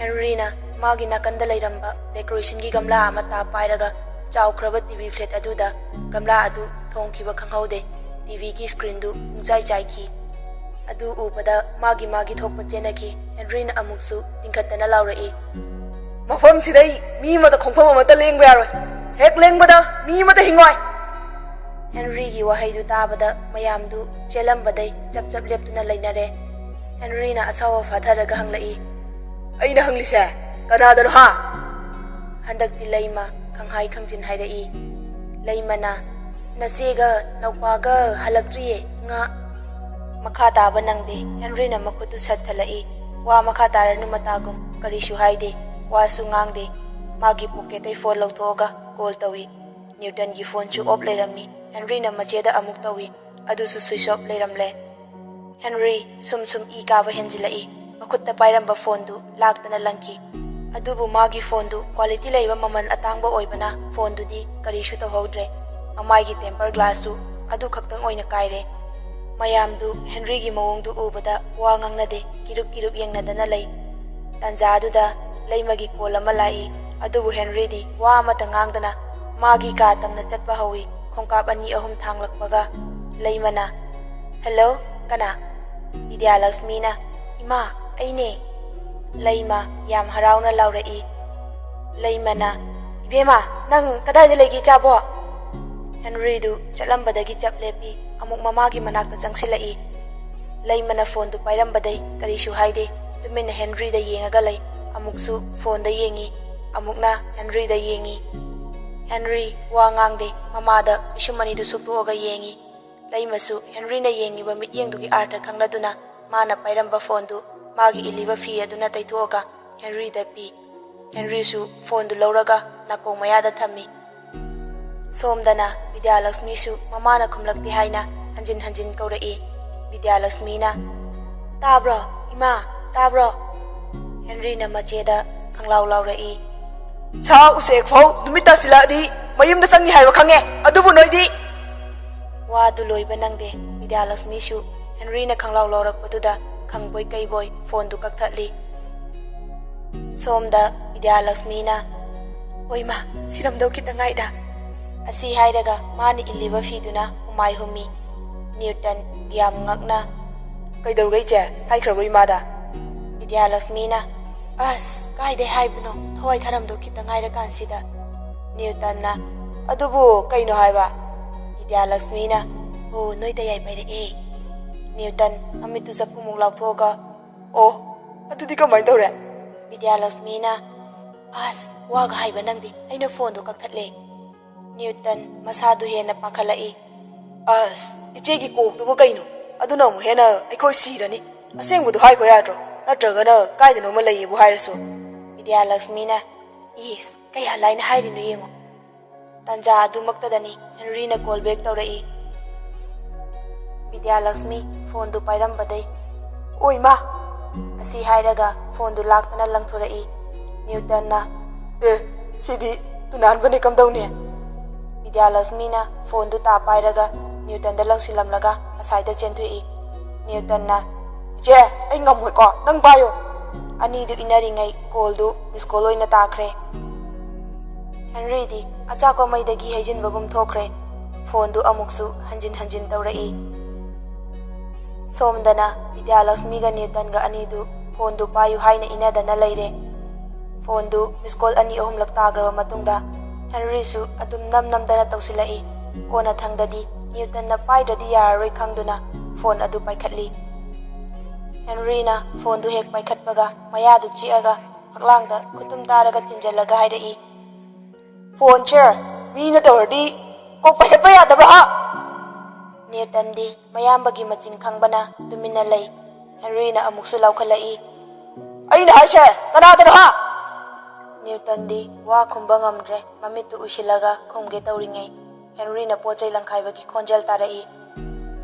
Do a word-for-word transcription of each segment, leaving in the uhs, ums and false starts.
ꯍꯦꯟꯔꯤꯅ ꯃꯥꯒꯤ ꯅꯥꯀꯟꯗ ꯂꯩꯔꯝꯕ ꯗꯦꯀꯣꯔꯦꯁꯟꯒꯤ ꯒꯝꯂꯥ ꯑꯃ ꯇꯥ ꯄꯥꯏꯔꯒ ꯆꯥꯎꯈ꯭ꯔꯕ ꯇꯤ ꯚꯤ ꯐ꯭ꯂꯦꯠ ꯑꯗꯨꯗ ꯒꯝꯂꯥ ꯑꯗꯨ ꯊꯣꯝꯈꯤꯕ ꯈꯪꯍꯧꯗꯦ꯫ ꯇꯤ ꯚꯤꯒꯤ ꯁ꯭ꯀ꯭ꯔꯤꯟꯗꯨ ꯄꯨꯡꯆꯥꯏ ꯆꯥꯏꯈꯤ꯫ ꯑꯗꯨ ꯎꯕꯗ ꯃꯥꯒꯤ ꯃꯥꯒꯤ ꯊꯣꯛꯄ ꯆꯦꯟꯅꯈꯤ꯫ ꯍꯦꯟꯔꯤꯅ ꯑꯃꯨꯛꯁꯨ ꯇꯤꯡꯈꯠꯇꯅ ꯂꯥꯎꯔꯛꯏ, "ꯃꯐꯝꯁꯤꯗꯩ ꯃꯤ ꯑꯃꯠꯇ ꯈꯣꯡꯐꯝ ꯑꯃꯠꯇ ꯂꯦꯡꯕ ꯌꯥꯔꯣꯏ꯫ ꯍꯦꯛ ꯂꯦꯡꯕꯗ ꯃꯤ ꯑꯃꯠꯇ ꯍꯤꯡꯉꯣꯏ!" ꯍꯦꯟꯔꯤꯒꯤ ꯋꯥꯍꯩꯗꯨ ꯇꯥꯕꯗ ꯃꯌꯥꯝꯗꯨ ꯆꯦꯜꯂꯝꯕꯗꯩ ꯆꯞ ꯆꯞ ꯂꯦꯞꯇꯨꯅ ꯂꯩꯅꯔꯦ꯫ ꯍꯦꯟꯔꯤꯅ ꯑꯁꯥꯎꯕ ꯐꯥꯊꯔꯒ ꯍꯪꯂꯛꯏ, "ꯑꯩꯅ ꯍꯪꯂꯤꯁꯦ ꯀꯅꯥꯗꯅꯣ, ꯍꯥ?" ꯍꯟꯗꯛꯇꯤ ꯂꯩꯃ ꯈꯪꯍꯥꯏ ꯈꯪꯖꯤꯟ ꯍꯥꯏꯔꯛꯏ꯫ ꯂꯩꯃꯅ, "ꯅꯆꯦꯒ ꯅꯧꯄꯥꯒ ꯍꯜꯂꯛꯇ꯭ꯔꯤꯌꯦ, ꯉꯥ"꯫ ꯃꯈꯥ ꯇꯥꯕ ꯅꯪꯗꯦ꯫ ꯍꯦꯟꯔꯤꯅ ꯃꯈꯨꯠꯇꯨ ꯁꯠ ꯊꯜꯂꯛꯏ꯫ ꯋꯥ ꯃꯈꯥ ꯇꯥꯔꯅꯨ ꯃꯇꯥꯒꯨꯝ ꯀꯔꯤꯁꯨ ꯍꯥꯏꯗꯦ, ꯋꯥꯁꯨ ꯉꯥꯡꯗꯦ꯫ ꯃꯥꯒꯤ ꯄꯣꯀꯦꯠꯇꯩ ꯐꯣꯟ ꯂꯧꯊꯣꯛꯑꯒ ꯀꯣꯜ ꯇꯧꯏ꯫ ꯅ꯭ꯌꯨꯇꯟꯒꯤ ꯐꯣꯟꯁꯨ ꯑꯣꯞ ꯂꯩꯔꯝꯃꯤ꯫ ꯍꯦꯟꯔꯤꯅ ꯃꯆꯦꯗ ꯑꯃꯨꯛ ꯇꯧꯏ, ꯑꯗꯨꯁꯨ ꯁ꯭ꯋꯤꯆ ꯑꯣꯞ ꯂꯩꯔꯝꯂꯦ꯫ ꯍꯦꯟꯔꯤ ꯁꯨꯝ ꯁꯨꯝ ꯏ ꯀꯥꯕ ꯍꯦꯟꯖꯤꯜꯂꯛꯏ꯫ ꯃꯈꯨꯠꯇ ꯄꯥꯏꯔꯝꯕ ꯐꯣꯟꯗꯨ ꯂꯥꯛꯇꯅ ꯂꯪꯈꯤ꯫ ꯑꯗꯨꯕꯨ ꯃꯥꯒꯤ ꯐꯣꯟꯗꯨ ꯀ꯭ꯋꯥꯂꯤꯇꯤ ꯂꯩꯕ ꯃꯃꯜ ꯑꯇꯥꯡꯕ ꯑꯣꯏꯕꯅ ꯐꯣꯟꯗꯨꯗꯤ ꯀꯔꯤꯁꯨ ꯇꯧꯍꯧꯗ꯭ꯔꯦ꯫ ꯃꯃꯥꯏꯒꯤ ꯇꯦꯝꯄꯔ ꯒ꯭ꯂꯥꯁꯇꯨ ꯑꯗꯨ ꯈꯛꯇꯪ ꯑꯣꯏꯅ ꯀꯥꯏꯔꯦ꯫ ꯃꯌꯥꯝꯗꯨ ꯍꯦꯟꯔꯤꯒꯤ ꯃꯑꯣꯡꯗꯨ ꯎꯕꯗ ꯋꯥ ꯉꯥꯡꯅꯗꯦ, ꯀꯤꯔꯨꯞ ꯀꯤꯔꯨꯞ ꯌꯦꯡꯅꯗꯅ ꯂꯩ꯫ ꯇꯥꯟꯖꯥꯗꯨꯗ ꯂꯩꯃꯒꯤ ꯀꯣꯜ ꯑꯃ ꯂꯥꯛꯏ꯫ ꯑꯗꯨꯕꯨ ꯍꯦꯟꯔꯤꯗꯤ ꯋꯥ ꯑꯃꯠꯇ ꯉꯥꯡꯗꯅ ꯃꯥꯒꯤ ꯀꯥ ꯇꯝꯅ ꯆꯠꯄ ꯍꯧꯏ꯫ ꯈꯣꯡꯀꯥꯞ ꯑꯅꯤ ꯑꯍꯨꯝ ꯊꯥꯡꯂꯛꯄꯒ ꯂꯩꯃꯅ, "ꯍꯦꯜꯂꯣ, ꯀꯅꯥ?" ꯕꯤꯗ꯭ꯌꯥꯂꯛꯁꯃꯤꯅ, "ꯏꯃꯥ, ꯑꯩꯅꯦ꯫" ꯂꯩꯃ ꯌꯥꯝ ꯍꯔꯥꯎꯅ ꯂꯥꯎꯔꯛꯏ꯫ ꯂꯩꯃꯅ, "ꯏꯕꯦꯝꯃ, ꯅꯪ ꯀꯗꯥꯏꯗ ꯂꯩꯒꯦ ꯏꯆꯥꯕꯣ?" ꯍꯦꯟꯔꯤꯗꯨ ꯆꯠꯂꯝꯕꯗꯒꯤ ꯆꯞ ꯂꯦꯞꯄꯤ꯫ ꯑꯃꯨꯛ ꯃꯃꯥꯒꯤ ꯃꯅꯥꯛꯇ ꯆꯪꯁꯤꯜꯂꯛꯏ꯫ ꯂꯩꯃꯅ ꯐꯣꯟꯗꯨ ꯄꯥꯏꯔꯝꯕꯗꯩ ꯀꯔꯤꯁꯨ ꯍꯥꯏꯗꯦ꯫ ꯇꯨꯃꯤꯟꯅ ꯍꯦꯟꯔꯤꯗ ꯌꯦꯡꯉꯒ ꯂꯩ꯫ ꯑꯃꯨꯛꯁꯨ ꯐꯣꯟꯗ ꯌꯦꯡꯉꯤ, ꯑꯃꯨꯛꯅ ꯍꯦꯟꯔꯤꯗ ꯌꯦꯡꯉꯤ꯫ ꯍꯦꯟꯔꯤ ꯋꯥ ꯉꯥꯡꯗꯦ꯫ ꯃꯃꯥꯗ ꯄꯤꯁꯨꯝ ꯑꯅꯤꯗꯨ ꯁꯨꯛꯇꯣꯛꯑꯒ ꯌꯦꯡꯉꯤ꯫ ꯂꯩꯃꯁꯨ ꯍꯦꯟꯔꯤꯅ ꯌꯦꯡꯉꯤꯕ ꯃꯤꯠꯌꯦꯡꯗꯨꯒꯤ ꯑꯥꯔꯊ ꯈꯪꯂꯗꯨꯅ ꯃꯥꯅ ꯄꯥꯏꯔꯝꯕ ꯐꯣꯟꯗꯨ ꯃꯥꯒꯤ ꯏꯜꯂꯤꯕ ꯐꯤ ꯑꯗꯨꯅ ꯇꯩꯊꯣꯛꯑꯒ ꯍꯦꯟꯔꯤꯗ ꯄꯤ꯫ ꯍꯦꯟꯔꯤꯁꯨ ꯐꯣꯟꯗꯨ ꯂꯧꯔꯒ ꯅꯥꯀꯣꯡ ꯃꯌꯥꯗ ꯊꯝꯃꯤ꯫ ꯁꯣꯝꯗꯅ ꯕꯤꯗ꯭ꯌꯥꯂꯛꯁꯃꯤꯁꯨ ꯃꯃꯥꯅ ꯈꯨꯝꯂꯛꯇꯦ ꯍꯥꯏꯅ ꯍꯟꯖꯤꯟ ꯍꯟꯖꯤꯟ ꯀꯧꯔꯛꯏ꯫ ꯕꯤꯗ꯭ꯌꯥꯂꯛꯁꯃꯤꯅ, "ꯇꯥꯕ꯭ꯔꯣ? ꯏꯃꯥ, ꯇꯥꯕ꯭ꯔꯣ?" ꯍꯦꯟꯔꯤꯅ ꯃꯆꯦꯗ ꯈꯪꯂꯥꯎ ꯂꯥꯎꯔꯛꯏ꯫ "ꯁꯥ ꯎꯆꯦꯛ ꯐꯥꯎ ꯅꯨꯃꯤꯠ ꯇꯥꯁꯤꯜꯂꯛꯑꯗꯤ ꯃꯌꯨꯝꯗ ꯆꯪꯉꯤ ꯍꯥꯏꯕ ꯈꯪꯉꯦ, ꯑꯗꯨꯕꯨ ꯅꯣꯏꯗꯤ!" ꯋꯥꯗꯨ ꯂꯣꯏꯕ ꯅꯪꯗꯦ꯫ ꯕꯤꯗ꯭ꯌꯥꯂꯛꯁꯃꯤꯁꯨ ꯍꯦꯟꯔꯤꯅ ꯈꯪꯂꯥꯎ ꯂꯥꯎꯔꯛꯄꯗꯨꯗ ꯈꯪꯕꯣꯏ ꯀꯩꯕꯣꯏ ꯐꯣꯟꯗꯨ ꯀꯛꯊꯠꯂꯤ꯫ ꯁꯣꯝꯗ ꯕꯤꯗ꯭ꯌꯥꯂꯛꯁꯃꯤꯅ, "ꯍꯣꯏ ꯃꯥ, ꯁꯤꯔꯝꯗꯧ ꯈꯤꯇ ꯉꯥꯏꯗ" ꯑꯁꯤ ꯍꯥꯏꯔꯒ ꯃꯥꯅ ꯏꯜꯂꯤꯕ ꯐꯤꯗꯨꯅ ꯍꯨꯃꯥꯏ ꯍꯨꯝꯃꯤ꯫ ꯅ꯭ꯌꯨꯇꯟ ꯌꯥꯝ ꯉꯛꯅ, "ꯀꯩꯗꯧꯔꯒꯦ ꯏꯆꯦ? ꯍꯥꯏꯈ꯭ꯔꯕꯣ ꯏꯃꯥꯗ?" ꯕꯤꯗ꯭ꯌꯥꯂꯛꯁꯃꯤꯅ, "ꯑꯁ, ꯀꯥꯏꯗꯩ ꯍꯥꯏꯕꯅꯣ? ꯊꯋꯥꯏ ꯊꯥꯔꯝꯗꯧ ꯈꯤꯇ ꯉꯥꯏꯔꯀꯥꯟꯁꯤꯗ"꯫ ꯅ꯭ꯌꯨꯇꯟꯅ, "ꯑꯗꯨꯕꯨ ꯀꯩꯅꯣ ꯍꯥꯏꯕ?" ꯕꯤꯗ꯭ꯌꯥꯂꯛꯁꯃꯤꯅ, "ꯑꯣ, ꯅꯣꯏ ꯇꯌꯥꯏ ꯄꯥꯏꯔꯛꯑꯦ"꯫ ꯅ꯭ꯌꯨꯇꯟ, ꯃꯃꯤꯠꯇꯨ ꯆꯐꯨꯃꯨꯛ ꯂꯥꯎꯊꯣꯛꯑꯒ, "ꯑꯣ, ꯑꯗꯨꯗꯤ ꯀꯃꯥꯏꯅ ꯇꯧꯔꯦ?" ꯕꯤꯗ꯭ꯌꯥꯂꯛꯁꯃꯤꯅ, "ꯑꯁ, ꯋꯥꯒ ꯍꯥꯏꯕ ꯅꯪꯗꯤ, ꯑꯩꯅ ꯐꯣꯟꯗꯣ ꯀꯛꯊꯠꯂꯦ"꯫ ꯅ꯭ꯌꯨꯇꯟ ꯃꯁꯥꯗꯨ ꯍꯦꯟꯅ ꯄꯥꯈꯠꯂꯛꯏ꯫ "ꯑꯁ, ꯏꯆꯦꯒꯤ ꯀꯣꯛꯇꯨꯕꯨ ꯀꯩꯅꯣ? ꯑꯗꯨꯅ ꯑꯃꯨꯛ ꯍꯦꯟꯅ ꯑꯩꯈꯣꯏ ꯁꯤꯔꯅꯤ꯫ ꯑꯁꯦꯡꯕꯗꯣ ꯍꯥꯏꯈꯣ ꯌꯥꯗ꯭ꯔꯣ? ꯅꯠꯇ꯭ꯔꯒꯅ ꯀꯥꯏꯗꯅꯣꯃ ꯂꯩꯌꯦꯕꯨ ꯍꯥꯏꯔꯁꯨ"꯫ ꯕꯤꯗ꯭ꯌꯥꯂꯛꯁꯃꯤꯅ, "ꯏꯁ, ꯀꯌꯥ ꯂꯥꯏꯅ ꯍꯥꯏꯔꯤꯅꯣ ꯌꯦꯡꯉꯣ"꯫ ꯇꯟꯖꯥ ꯑꯗꯨꯃꯛꯇꯗꯅꯤ ꯍꯦꯟꯔꯤꯅ ꯀꯣꯜ ꯕꯦꯛ ꯇꯧꯔꯛꯏ꯫ ꯕꯤꯗ꯭ꯌꯥꯂꯛꯁꯃꯤ ꯐꯣꯟꯗꯨ ꯄꯥꯏꯔꯝꯕꯗꯩ, "ꯑꯣꯏ ꯃꯥ!" ꯑꯁꯤ ꯍꯥꯏꯔꯒ ꯐꯣꯟꯗꯨ ꯂꯥꯛꯇꯅ ꯂꯪꯊꯣꯔꯛꯏ꯫ ꯅ꯭ꯌꯨꯇꯟꯅ, "ꯑꯦ, ꯁꯤꯗꯤ ꯇꯨꯅꯥꯟꯕꯅꯦ, ꯀꯝꯗꯧꯅꯤ?" ꯕꯤꯗ꯭ꯌꯥꯂꯛꯁꯃꯤꯅ ꯐꯣꯟꯗꯨ ꯇꯥ ꯄꯥꯏꯔꯒ ꯅ꯭ꯌꯨꯇꯟꯗ ꯂꯪꯁꯤꯜꯂꯝꯂꯒ ꯑꯁꯥꯏꯗ ꯆꯦꯟꯊꯣꯛꯏ꯫ ꯅ꯭ꯌꯨꯇꯟꯅ, "ꯏꯆꯦ, ꯑꯩ ꯉꯝꯃꯣꯏꯀꯣ, ꯅꯪ ꯄꯥꯏꯌꯣ"꯫ ꯑꯅꯤꯗꯨ ꯏꯟꯅꯔꯤꯉꯩ ꯀꯣꯜꯗꯨ ꯃꯤꯁ ꯀꯣꯜ ꯑꯣꯏꯅ ꯇꯥꯈ꯭ꯔꯦ꯫ ꯍꯦꯟꯔꯤꯗꯤ ꯑꯆꯥꯛꯄ ꯃꯩꯗꯒꯤ ꯍꯩꯖꯤꯟꯕꯒꯨꯝ ꯊꯣꯛꯈ꯭ꯔꯦ꯫ ꯐꯣꯟꯗꯨ ꯑꯃꯨꯛꯁꯨ ꯍꯟꯖꯤꯟ ꯍꯟꯖꯤꯟ ꯇꯧꯔꯛꯏ꯫ ꯁꯣꯝꯗꯅ ꯕꯤꯗ꯭ꯌꯥꯂꯛꯁꯃꯤꯒ ꯅ꯭ꯌꯨꯇꯟꯒ ꯑꯅꯤꯗꯨ ꯐꯣꯟꯗꯨ ꯄꯥꯏꯌꯨ ꯍꯥꯏꯅ ꯏꯟꯅꯗꯅ ꯂꯩꯔꯦ꯫ ꯐꯣꯟꯗꯨ ꯃꯤꯁ ꯀꯣꯜ ꯑꯅꯤ ꯑꯍꯨꯝꯂꯛ ꯇꯥꯈ꯭ꯔꯕ ꯃꯇꯨꯡꯗ ꯍꯦꯟꯔꯤꯁꯨ ꯑꯗꯨꯝ ꯅꯝ ꯅꯝꯗꯅ ꯇꯧꯁꯤꯜꯂꯛꯏ꯫ ꯀꯣꯟꯅꯊꯪꯗꯗꯤ ꯅ꯭ꯌꯨꯇꯟꯅ ꯄꯥꯏꯗ꯭ꯔꯗꯤ ꯌꯥꯔꯔꯣꯏ ꯈꯪꯗꯨꯅ ꯐꯣꯟ ꯑꯗꯨ ꯄꯥꯏꯈꯠꯂꯤ꯫ ꯍꯦꯟꯔꯤꯅ ꯐꯣꯟꯗꯨ ꯍꯦꯛ ꯄꯥꯏꯈꯠꯄꯒ ꯃꯌꯥꯗꯨ ꯆꯤꯛꯑꯒ ꯐꯛꯂꯥꯡꯗ ꯈꯨꯇꯨꯝ ꯇꯥꯔꯒ ꯊꯤꯟꯖꯜꯂꯒ ꯍꯥꯏꯔꯛꯏ, "ꯐꯣꯟꯁꯦ ꯃꯤꯅ ꯇꯧꯔꯗꯤ ꯀꯣꯛ ꯄꯥꯏꯈꯠꯄ ꯌꯥꯗꯕ꯭ꯔꯥ, ꯍꯥ?" ꯅ꯭ꯌꯨꯇꯟꯗꯤ ꯃꯌꯥꯝꯕꯒꯤ ꯃꯆꯤꯟ ꯈꯪꯕꯅ ꯇꯨꯃꯤꯟꯅ ꯂꯩ꯫ ꯍꯦꯟꯔꯤꯅ ꯑꯃꯨꯛꯁꯨ ꯂꯥꯎꯈꯠꯂꯛꯏ, "ꯑꯩꯅ ꯍꯥꯏꯁꯦ ꯀꯅꯥꯗꯅꯣ, ꯍꯥ?" ꯅ꯭ꯌꯨꯇꯟꯗꯤ ꯋꯥ ꯈꯨꯝꯕ ꯉꯝꯗ꯭ꯔꯦ, ꯃꯃꯤꯠꯇꯨ ꯎꯏꯁꯤꯜꯂꯒ ꯈꯨꯝꯒꯦ ꯇꯧꯔꯤꯉꯩ ꯍꯦꯟꯔꯤꯅ ꯄꯣꯠ ꯆꯩ ꯂꯪꯈꯥꯏꯕꯒꯤ ꯈꯣꯟꯖꯦꯜ ꯇꯥꯔꯛꯏ꯫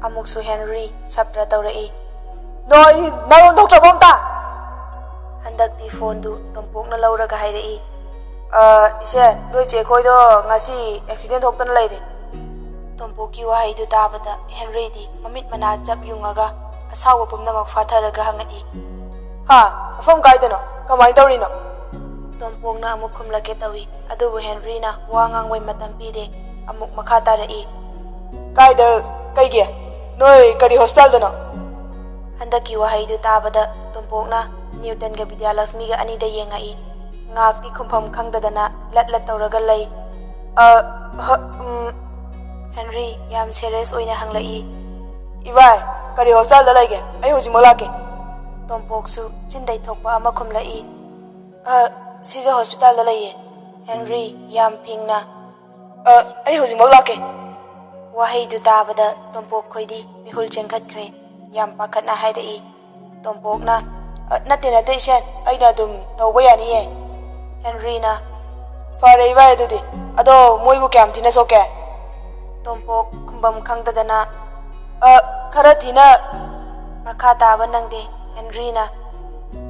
ꯑꯃꯨꯛꯁꯨ ꯍꯦꯟꯔꯤ ꯁꯞꯇ꯭ꯔ ꯇꯧꯔꯛꯏ, "ꯅꯣꯏ ꯅꯔꯣꯟ ꯊꯣꯛꯇ꯭ꯔꯕꯣ ꯑꯝꯇ?" ꯍꯟꯗꯛꯇꯤ ꯐꯣꯟꯗꯨ ꯇꯣꯝꯄꯣꯛꯅ ꯂꯧꯔꯒ ꯍꯥꯏꯔꯛꯏ, "ꯑ, ꯏꯆꯦ, ꯅꯣꯏ ꯆꯦ ꯈꯣꯏꯗꯣ ꯉꯁꯤ ꯑꯦꯛꯁꯤꯗꯦꯟ ꯊꯣꯛꯇꯅ ꯂꯩꯔꯦ"꯫ ꯇꯣꯝꯄꯣꯛꯀꯤ ꯋꯥꯍꯩꯗꯨ ꯇꯥꯕꯗ ꯍꯦꯟꯔꯤꯗꯤ ꯃꯃꯤꯠ ꯃꯅꯥ ꯆꯞ ꯌꯨꯡꯉꯒ ꯑꯁꯥꯎꯕ ꯄꯨꯝꯅꯃꯛ ꯐꯥꯊꯔꯒ ꯍꯪꯉꯛꯏ, "ꯍꯥ? ꯃꯐꯝ ꯀꯥꯏꯗꯅꯣ?" ꯀꯃꯥꯏꯅ ꯇꯧꯔꯤꯅꯣ? ꯇꯣꯝꯄꯣꯛꯅ ꯑꯃꯨꯛ ꯈꯨꯝꯂꯛꯀꯦ ꯇꯧꯏ, ꯑꯗꯨꯕꯨ ꯍꯦꯟꯔꯤꯅ ꯋꯥ ꯉꯥꯡꯕꯩ ꯃꯇꯝ ꯄꯤꯗꯦ꯫ ꯑꯃꯨꯛ ꯃꯈꯥ ꯇꯥꯔꯛꯏ꯫ ꯀꯥꯏꯗ? ꯀꯩꯒꯤ? ꯅꯣꯏ ꯀꯔꯤ ꯍꯣꯁꯄꯤꯇꯥꯜꯗꯅꯣ? ꯍꯟꯗꯛꯀꯤ ꯋꯥꯍꯩꯗꯨ ꯇꯥꯕꯗ ꯇꯣꯝꯄꯣꯛꯅ ꯅ꯭ꯌꯨꯇꯟꯒ ꯕꯤꯗ꯭ꯌꯥꯂꯛꯁꯃꯤꯒ ꯑꯅꯤꯗ ꯌꯦꯡꯉꯛꯏ꯫ ꯉꯥꯛꯇꯤ ꯈꯨꯝꯐꯝ ꯈꯪꯗꯗꯅ ꯂꯠ ꯂꯠ ꯇꯧꯔꯒ ꯂꯩ꯫ "ꯑ, ꯍ-, ꯎꯝ," ꯍꯦꯟꯔꯤ ꯌꯥꯝ ꯁꯦꯔꯤꯌꯁ ꯑꯣꯏꯅ ꯍꯪꯂꯛꯏ꯫ "ꯏꯕꯥꯏ, ꯀꯔꯤ ꯍꯣꯁꯄꯤꯇꯥꯜꯗ ꯂꯩꯒꯦ? ꯑꯩ ꯍꯧꯖꯤꯛꯃꯛ ꯂꯥꯛꯀꯦ꯫" ꯇꯣꯝꯄꯣꯛꯁꯨ ꯆꯤꯟ ꯇꯩꯊꯣꯛꯄ ꯑꯃ ꯈꯨꯝꯂꯛꯏ꯫ "ꯑ, ꯁꯤꯖ ꯍꯣꯁꯄꯤꯇꯥꯜꯗ ꯂꯩꯌꯦ꯫" ꯍꯦꯟꯔꯤ ꯌꯥꯝ ꯐꯤꯡꯅ, "ꯑ, ꯑꯩ ꯍꯧꯖꯤꯛꯃꯛ ꯂꯥꯛꯀꯦ꯫" ꯋꯥꯍꯩꯗꯨ ꯇꯥꯕꯗ ꯇꯣꯝꯄꯣꯛ ꯈꯣꯏꯗꯤ ꯃꯤꯍꯨꯜ ꯆꯦꯟꯈꯠꯈ꯭ꯔꯦ꯫ ꯌꯥꯝ ꯄꯥꯈꯠꯅ ꯍꯥꯏꯔꯛꯏ꯫ ꯇꯣꯝꯄꯣꯛꯅ, "ꯑ, ꯅꯠꯇꯦ, ꯅꯠꯇꯦ, ꯏꯆꯦ, ꯑꯩꯅ ꯑꯗꯨꯝ ꯇꯧꯕ ꯌꯥꯅꯤꯌꯦ꯫" ꯍꯦꯟꯔꯤꯅ, "ꯐꯔꯦ ꯏꯕꯥꯏ, ꯑꯗꯨꯗꯤ꯫ ꯑꯗꯣ ꯃꯣꯏꯕꯨ ꯀꯌꯥꯝ ꯊꯤꯅ ꯁꯣꯛꯀꯦ?" ꯇꯣꯝꯄꯣꯛ ꯈꯨꯝꯐꯝ ꯈꯪꯗꯗꯅ, "ꯑ, ꯈꯔ ꯊꯤꯅ꯫" ꯃꯈꯥ ꯇꯥꯕ ꯅꯪꯗꯦ꯫ ꯍꯦꯟꯔꯤꯅ,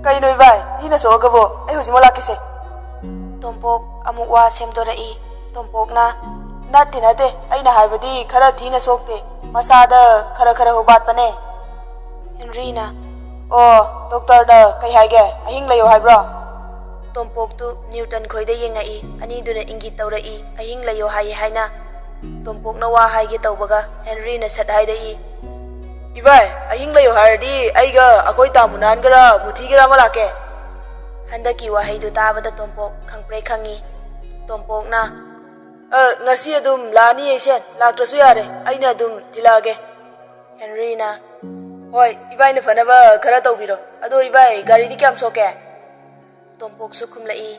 "ꯀꯩꯅꯣ ꯏꯕꯥꯏ, ꯊꯤꯅ ꯁꯣꯛꯑꯒꯕꯨ? ꯑꯩ ꯍꯧꯖꯤꯛꯃꯛ ꯂꯥꯛꯀꯦꯁꯦ꯫" ꯇꯣꯝꯄꯣꯛ ꯑꯃꯨꯛ ꯋꯥ ꯁꯦꯝꯗꯣꯔꯛꯏ꯫ ꯇꯣꯝꯄꯣꯛꯅ, "ꯅꯠꯇꯦ, ꯅꯠꯇꯦ, ꯑꯩꯅ ꯍꯥꯏꯕꯗꯤ ꯈꯔ ꯊꯤꯅ ꯁꯣꯛꯇꯦ, ꯃꯁꯥꯗ ꯈꯔ ꯈꯔ ꯍꯨꯕꯥꯠꯄꯅꯦ꯫" ꯍꯦꯟꯔꯤꯅ, "ꯑꯣ, ꯗꯣꯛꯇꯔꯅ ꯀꯩ ꯍꯥꯏꯒꯦ? ꯑꯍꯤꯡ ꯂꯩꯌꯣ ꯍꯥꯏꯕ꯭ꯔꯣ?" ꯇꯣꯝꯄꯣꯛꯇꯨ ꯅ꯭ꯌꯨꯇꯟ ꯈꯣꯏꯗ ꯌꯦꯡꯉꯛꯏ꯫ ꯑꯅꯤꯗꯨꯅ ꯏꯪꯒꯤꯠ ꯇꯧꯔꯛꯏ꯫ "ꯑꯍꯤꯡ ꯂꯩꯌꯣ ꯍꯥꯏꯌꯦ" ꯍꯥꯏꯅ꯫ ꯇꯣꯝꯄꯣꯛꯅ ꯋꯥ ꯍꯥꯏꯒꯦ ꯇꯧꯕꯒ ꯍꯦꯟꯔꯤꯅ ꯁꯠ ꯍꯥꯏꯔꯛꯏ, "ꯏꯕꯥꯏ, ꯑꯍꯤꯡ ꯂꯩꯌꯣ ꯍꯥꯏꯔꯗꯤ ꯑꯩꯒ ꯑꯩꯈꯣꯏ ꯇꯥꯃꯨꯅꯥꯟꯒꯔ ꯃꯨꯊꯤꯒꯔ ꯑꯃ ꯂꯥꯛꯀꯦ꯫" ꯍꯟꯗꯛꯀꯤ ꯋꯥꯍꯩꯗꯨ ꯇꯥꯕꯗ ꯇꯣꯝꯄꯣꯛ ꯈꯪꯄ꯭ꯔꯦꯛ ꯈꯪꯉꯤ꯫ ꯇꯣꯝꯄꯣꯛꯅ, "ꯑ, ꯉꯁꯤ ꯑꯗꯨꯝ ꯂꯥꯛꯑꯅꯤ ꯏꯆꯦ, ꯂꯥꯛꯇ꯭ꯔꯁꯨ ꯌꯥꯔꯦ, ꯑꯩꯅ ꯑꯗꯨꯝ ꯊꯤꯜꯂꯛꯑꯒꯦ꯫" ꯍꯦꯟꯔꯤꯅ, "ꯍꯣꯏ, ꯏꯕꯥꯏꯅ ꯐꯅꯕ ꯈꯔ ꯇꯧꯕꯤꯔꯣ꯫ ꯑꯗꯣ ꯏꯕꯥꯏ, ꯒꯥꯔꯤꯗꯤ ꯀꯌꯥꯝ ꯁꯣꯛꯀꯦ?" ꯇꯣꯝꯄꯣꯛꯁꯨ ꯈꯨꯝꯂꯛꯏ,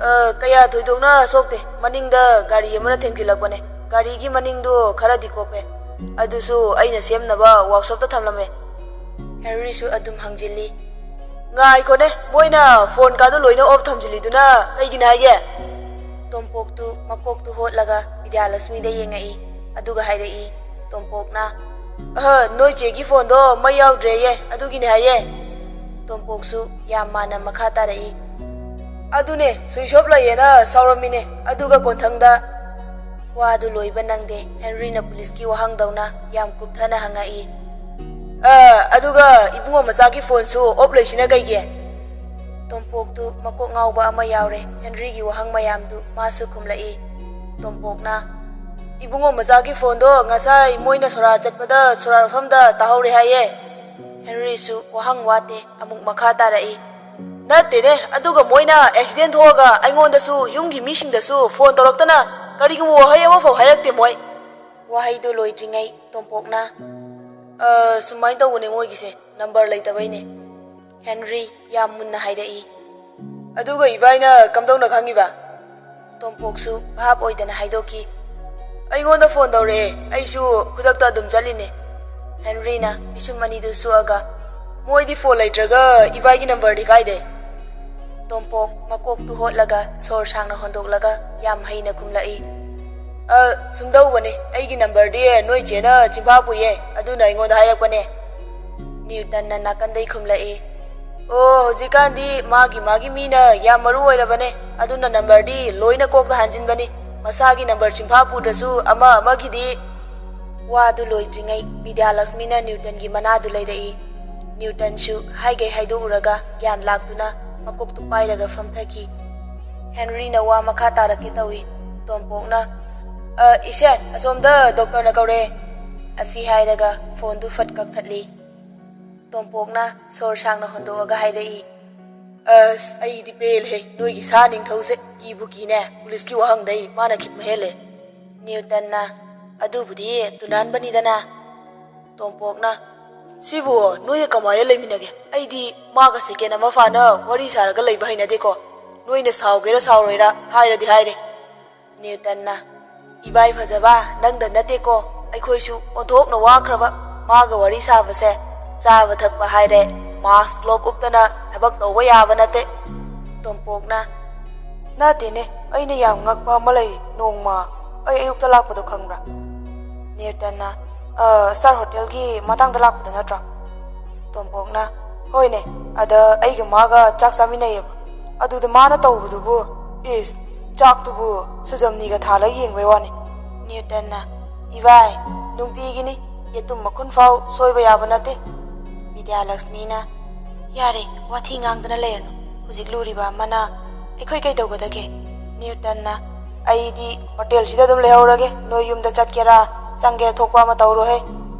"ꯑ, ꯀꯌꯥ ꯊꯣꯏꯗꯣꯛꯅ ꯁꯣꯛꯇꯦ, ꯃꯅꯤꯡꯗ ꯒꯥꯔꯤ ꯑꯃꯅ ꯊꯦꯡꯖꯤꯜꯂꯛꯄꯅꯦ꯫ ꯒꯥꯔꯤꯒꯤ ꯃꯅꯤꯡꯗꯣ ꯈꯔꯗꯤ ꯀꯣꯞꯄꯦ, ꯑꯗꯨꯁꯨ ꯑꯩꯅ ꯁꯦꯝꯅꯕ ꯋꯥꯛꯁꯣꯞꯇ ꯊꯝꯂꯝꯃꯦ꯫" ꯍꯦꯟꯔꯤꯁꯨ ꯑꯗꯨꯝ ꯍꯪꯖꯤꯜꯂꯤ, "ꯉꯥꯏꯈꯣꯅꯦ, ꯃꯣꯏꯅ ꯐꯣꯟ ꯀꯥꯗꯣ ꯂꯣꯏꯅ ꯑꯣꯐ ꯊꯝꯖꯤꯜꯂꯤꯗꯨꯅ ꯀꯩꯒꯤꯅꯣ ꯍꯥꯏꯒꯦ?" ꯇꯣꯝꯄꯣꯛꯇꯨ ꯃꯀꯣꯛꯇꯨ ꯍꯣꯠꯂꯒ ꯕꯤꯗ꯭ꯌꯥꯂꯛꯁꯃꯤꯗ ꯌꯦꯡꯉꯛꯏ, ꯑꯗꯨꯒ ꯍꯥꯏꯔꯛꯏ꯫ ꯇꯣꯝꯄꯣꯛꯅ, "ꯑꯍ, ꯅꯣꯏ ꯆꯦꯒꯤ ꯐꯣꯟꯗꯣ ꯃꯩ ꯌꯥꯎꯗ꯭ꯔꯦꯌꯦ, ꯑꯗꯨꯒꯤꯅꯦ ꯍꯥꯏꯌꯦ꯫" ꯇꯣꯝꯄꯣꯛꯁꯨ ꯌꯥꯝ ꯃꯥꯟꯅ ꯃꯈꯥ ꯇꯥꯔꯛꯏ, "ꯑꯗꯨꯅꯦ, ꯁ꯭ꯋꯤꯆ ꯑꯣꯐ ꯂꯩꯌꯦꯅ ꯁꯥꯎꯔꯝꯃꯤꯅꯦ, ꯑꯗꯨꯒ ꯀꯣꯟꯊꯪꯗ꯫" ꯋꯥꯗꯨ ꯂꯣꯏꯕ ꯅꯪꯗꯦ꯫ ꯍꯦꯟꯔꯤꯅ ꯄꯨꯂꯤꯁꯀꯤ ꯋꯥꯍꯪꯗꯧꯅ ꯌꯥꯝ ꯀꯨꯞꯊꯅ ꯍꯪꯉꯛꯏ, "ꯑ, ꯑꯗꯨꯒ ꯏꯕꯨꯡꯉꯣ ꯃꯆꯥꯒꯤ ꯐꯣꯟꯁꯨ ꯑꯣꯐ ꯂꯩꯁꯤꯅ ꯀꯩꯒꯤ?" ꯇꯣꯝꯄꯣꯛꯇꯨ ꯃꯀꯣꯛ ꯉꯥꯎꯕ ꯑꯃ ꯌꯥꯎꯔꯦ꯫ ꯍꯦꯟꯔꯤꯒꯤ ꯋꯥꯍꯪ ꯃꯌꯥꯝꯗꯨ ꯃꯥꯁꯨ ꯈꯨꯝꯂꯛꯏ꯫ ꯇꯣꯝꯄꯣꯛꯅ, "ꯏꯕꯨꯡꯉꯣ ꯃꯆꯥꯒꯤ ꯐꯣꯟꯗꯣ ꯉꯁꯥꯏ ꯃꯣꯏꯅ ꯁꯣꯔꯥ ꯆꯠꯄꯗ ꯁꯣꯔꯥ ꯃꯐꯝꯗ ꯇꯥꯍꯧꯔꯦ ꯍꯥꯏꯌꯦ?" ꯍꯦꯟꯔꯤꯁꯨ ꯋꯥꯍꯪ ꯋꯥꯠꯇꯦ ꯑꯃꯨꯛ ꯃꯈꯥ ꯇꯥꯔꯛꯏ꯫ "ꯅꯠꯇꯦꯅꯦ, ꯑꯗꯨꯒ ꯃꯣꯏꯅ ꯑꯦꯛꯁꯤꯗꯦꯟ ꯊꯣꯛꯑꯒ ꯑꯩꯉꯣꯟꯗꯁꯨ ꯌꯨꯝꯒꯤ ꯃꯤꯁꯤꯡꯗꯁꯨ ꯐꯣꯟ ꯇꯧꯔꯛꯇꯅ ꯀꯔꯤꯒꯨꯝꯕ ꯋꯥꯍꯩ ꯑꯃꯐꯥꯎ ꯍꯥꯏꯔꯛꯇꯦ ꯃꯣꯏ꯫" ꯋꯥꯍꯩꯗꯨ ꯂꯣꯏꯗ꯭ꯔꯤꯉꯩ ꯇꯣꯝꯄꯣꯛꯅ, "ꯑ, ꯁꯨꯃꯥꯏꯅ ꯇꯧꯕꯅꯦ ꯃꯣꯏꯒꯤꯁꯦ, ꯅꯝꯕꯔ ꯂꯩꯇꯕꯩꯅꯦ꯫" ꯍꯦꯟꯔꯤ ꯌꯥꯝ ꯃꯨꯟꯅ ꯍꯥꯏꯔꯛꯏ꯫ "ꯑꯗꯨꯒ ꯏꯕꯥꯏꯅ ꯀꯝꯗꯧꯅ ꯈꯪꯉꯤꯕ?" ꯇꯣꯝꯄꯣꯛꯁꯨ ꯚꯥꯞ ꯑꯣꯏꯗꯅ ꯍꯥꯏꯗꯣꯛꯈꯤ꯫ "ꯑꯩꯉꯣꯟꯗ ꯐꯣꯟ ꯇꯧꯔꯛꯑꯦ, ꯑꯩꯁꯨ ꯈꯨꯗꯛꯇ ꯑꯗꯨꯝ ꯆꯠꯂꯤꯅꯦ꯫" ꯍꯦꯟꯔꯤꯅ ꯄꯤꯁꯨꯝ ꯑꯅꯤꯗꯨ ꯁꯨꯛꯑꯒ, "ꯃꯣꯏꯗꯤ ꯐꯣꯟ ꯂꯩꯇ꯭ꯔꯒ ꯏꯕꯥꯏꯒꯤ ꯅꯝꯕꯔꯗꯤ ꯀꯥꯏꯗꯩ?" ꯇꯣꯝꯄꯣꯛ ꯃꯀꯣꯛꯇꯨ ꯍꯣꯠꯂꯒ ꯁꯣꯔ ꯁꯥꯡꯅ ꯍꯣꯟꯗꯣꯛꯂꯒ ꯌꯥꯝ ꯍꯩꯅ ꯈꯨꯝꯂꯛꯏ꯫ "ꯑ, ꯁꯨꯝꯗꯧꯕꯅꯤ, ꯑꯩꯒꯤ ꯅꯝꯕꯔꯗꯤ ꯅꯣꯏ ꯆꯦꯅ ꯆꯤꯟꯐꯥ ꯄꯨꯏꯌꯦ, ꯑꯗꯨꯅ ꯑꯩꯉꯣꯟꯗ ꯍꯥꯏꯔꯛꯄꯅꯦ꯫" ꯅ꯭ꯌꯨꯇꯟꯅ ꯅꯥꯀꯟꯗꯩ ꯈꯨꯝꯂꯛꯏ꯫ "ꯑꯣ, ꯍꯧꯖꯤꯛꯀꯥꯟꯗꯤ ꯃꯥꯒꯤ ꯃꯥꯒꯤ ꯃꯤꯅ ꯌꯥꯝ ꯃꯔꯨ ꯑꯣꯏꯔꯕꯅꯦ, ꯑꯗꯨꯅ ꯅꯝꯕꯔꯗꯤ ꯂꯣꯏꯅ ꯀꯣꯛꯇ ꯍꯥꯟꯖꯤꯟꯕꯅꯤ, ꯃꯁꯥꯒꯤ ꯅꯝꯕꯔ ꯆꯤꯟꯐꯥ ꯄꯨꯗ꯭ꯔꯁꯨ ꯑꯃ ꯑꯃꯒꯤꯗꯤ꯫" ꯋꯥꯗꯨ ꯂꯣꯏꯗ꯭ꯔꯤꯉꯩ ꯕꯤꯗ꯭ꯌꯥꯂꯛꯁꯃꯤꯅ ꯅ꯭ꯌꯨꯇꯟꯒꯤ ꯃꯅꯥꯗꯨ ꯂꯩꯔꯛꯏ꯫ ꯅ꯭ꯌꯨꯇꯟꯁꯨ ꯍꯥꯏꯒꯩ ꯍꯥꯏꯗꯣꯛꯎꯔꯒ ꯒ꯭ꯌꯥꯟ ꯂꯥꯛꯇꯨꯅ ꯃꯀꯣꯛꯇꯨ ꯄꯥꯏꯔꯒ ꯐꯝꯊꯈꯤ꯫ ꯍꯦꯟꯔꯤꯅ ꯋꯥ ꯃꯈꯥ ꯇꯥꯔꯛꯀꯦ ꯇꯧꯏ꯫ ꯇꯣꯝꯄꯣꯛꯅ, "ꯑ, ꯏꯁꯦꯟ, ꯑꯁꯣꯝꯗ ꯗꯣꯛꯇꯔꯅ ꯀꯧꯔꯦ꯫" ꯑꯁꯤ ꯍꯥꯏꯔꯒ ꯐꯣꯟꯗꯨ ꯐꯠ ꯀꯛꯊꯠꯂꯤ꯫ ꯇꯣꯝꯄꯣꯛꯅ ꯁꯣꯔ ꯁꯥꯡꯅ ꯍꯣꯟꯗꯣꯛꯑꯒ ꯍꯥꯏꯔꯛꯏ, "ꯑꯁ, ꯑꯩꯗꯤ ꯄꯦꯜꯂꯦꯍꯦ, ꯅꯣꯏꯒꯤ ꯁꯥ ꯅꯤꯡꯊꯧꯁꯦ꯫ ꯀꯤꯕꯨ ꯀꯤꯅꯦ, ꯄꯨꯂꯤꯁꯀꯤ ꯋꯥꯍꯪꯗꯩ ꯃꯥꯅ ꯈꯤꯠ ꯃꯍꯦꯜꯂꯦ꯫" ꯅ꯭ꯌꯨꯇꯟꯅ, "ꯑꯗꯨꯕꯨꯗꯤ ꯇꯨꯅꯥꯟꯕꯅꯤꯗꯅ꯫" ꯇꯣꯝꯄꯣꯛꯅ, "ꯁꯤꯕꯨ ꯅꯣꯏꯒ ꯀꯃꯥꯏꯅ ꯂꯩꯃꯤꯟꯅꯒꯦ? ꯑꯩꯗꯤ ꯃꯥꯒ ꯁꯦꯀꯦꯟ ꯑꯃ ꯐꯥꯅ ꯋꯥꯔꯤ ꯁꯥꯔꯒ ꯂꯩꯕ ꯍꯩꯅꯗꯦꯀꯣ꯫ ꯅꯣꯏꯅ ꯁꯥꯎꯒꯦꯔꯥ ꯁꯥꯎꯔꯣꯏꯔꯥ ꯍꯥꯏꯔꯗꯤ ꯍꯥꯏꯔꯦ꯫" ꯅ꯭ꯌꯨꯇꯟꯅ, "ꯏꯕꯥꯏ ꯐꯖꯕ, ꯅꯪꯗ ꯅꯠꯇꯦꯀꯣ, ꯑꯩꯈꯣꯏꯁꯨ ꯑꯣꯟꯊꯣꯛꯅ ꯋꯥꯈ꯭ꯔꯕ꯫ ꯃꯥꯒ ꯋꯥꯔꯤ ꯁꯥꯕꯁꯦ, ꯆꯥꯕ ꯊꯛꯄ ꯍꯥꯏꯔꯦ, ꯃꯥꯁꯛ ꯒ꯭ꯂꯣꯞ ꯎꯞꯇꯅ ꯊꯕꯛ ꯇꯧꯕ ꯌꯥꯕ ꯅꯠꯇꯦ꯫" ꯇꯣꯝꯄꯣꯛꯅ, "ꯅꯠꯇꯦꯅꯦ, ꯑꯩꯅ ꯌꯥꯝ ꯉꯛꯄ ꯑꯃ ꯂꯩ꯫ ꯅꯣꯡꯃ ꯑꯩ ꯑꯌꯨꯛꯇ ꯂꯥꯛꯄꯗꯣ ꯈꯪꯕ꯭ꯔꯥ?" ꯅ꯭ꯌꯨꯇꯟꯅ, "ꯑ, ꯁ꯭ꯇꯥꯔ ꯍꯣꯇꯦꯜꯒꯤ ꯃꯇꯥꯡꯗ ꯂꯥꯛꯄꯗꯣ ꯅꯠꯇ꯭ꯔꯣ?" ꯇꯣꯝꯄꯣꯛꯅ, "ꯍꯣꯏꯅꯦ, ꯑꯗ ꯑꯩꯒ ꯃꯥꯒ ꯆꯥꯛ ꯆꯥꯃꯤꯟꯅꯩꯌꯦꯕ꯫ ꯑꯗꯨꯗ ꯃꯥꯅ ꯇꯧꯕꯗꯨꯕꯨ, ꯏꯁ, ꯆꯥꯛꯇꯨꯕꯨ ꯁꯨꯖꯝꯅꯤꯒ ꯊꯥꯜꯂꯒ ꯌꯦꯡꯕꯩ ꯋꯥꯅꯤ꯫" ꯅ꯭ꯌꯨꯇꯟꯅ, "ꯏꯕꯥꯏ, ꯅꯨꯡꯇꯤꯒꯤꯅꯤ, ꯌꯦꯇꯨꯝ ꯃꯈꯨꯟ ꯐꯥꯎ ꯁꯣꯏꯕ ꯌꯥꯕ ꯅꯠꯇꯦ꯫" ꯕꯤꯗ꯭ꯌꯥꯂꯛꯁꯃꯤꯅ, "ꯌꯥꯔꯦ, ꯋꯥꯊꯤ ꯉꯥꯡꯗꯅ ꯂꯩꯔꯅꯨ꯫ ꯍꯧꯖꯤꯛ ꯂꯨꯔꯤꯕ ꯑꯃꯅ, "ꯑꯩꯈꯣꯏ ꯀꯩꯗꯧꯒꯗꯒꯦ?" ꯅ꯭ꯌꯨꯇꯟꯅ, "ꯑꯩꯗꯤ ꯍꯣꯇꯦꯜꯁꯤꯗ ꯑꯗꯨꯝ ꯂꯩꯍꯧꯔꯒꯦ, ꯅꯣꯏ ꯌꯨꯝꯗ ꯆꯠꯀꯦꯔꯥ ꯆꯪꯒꯦꯔꯥ ꯊꯣꯛꯄ ꯑꯃ ꯇꯧꯔꯣꯍꯦ꯫"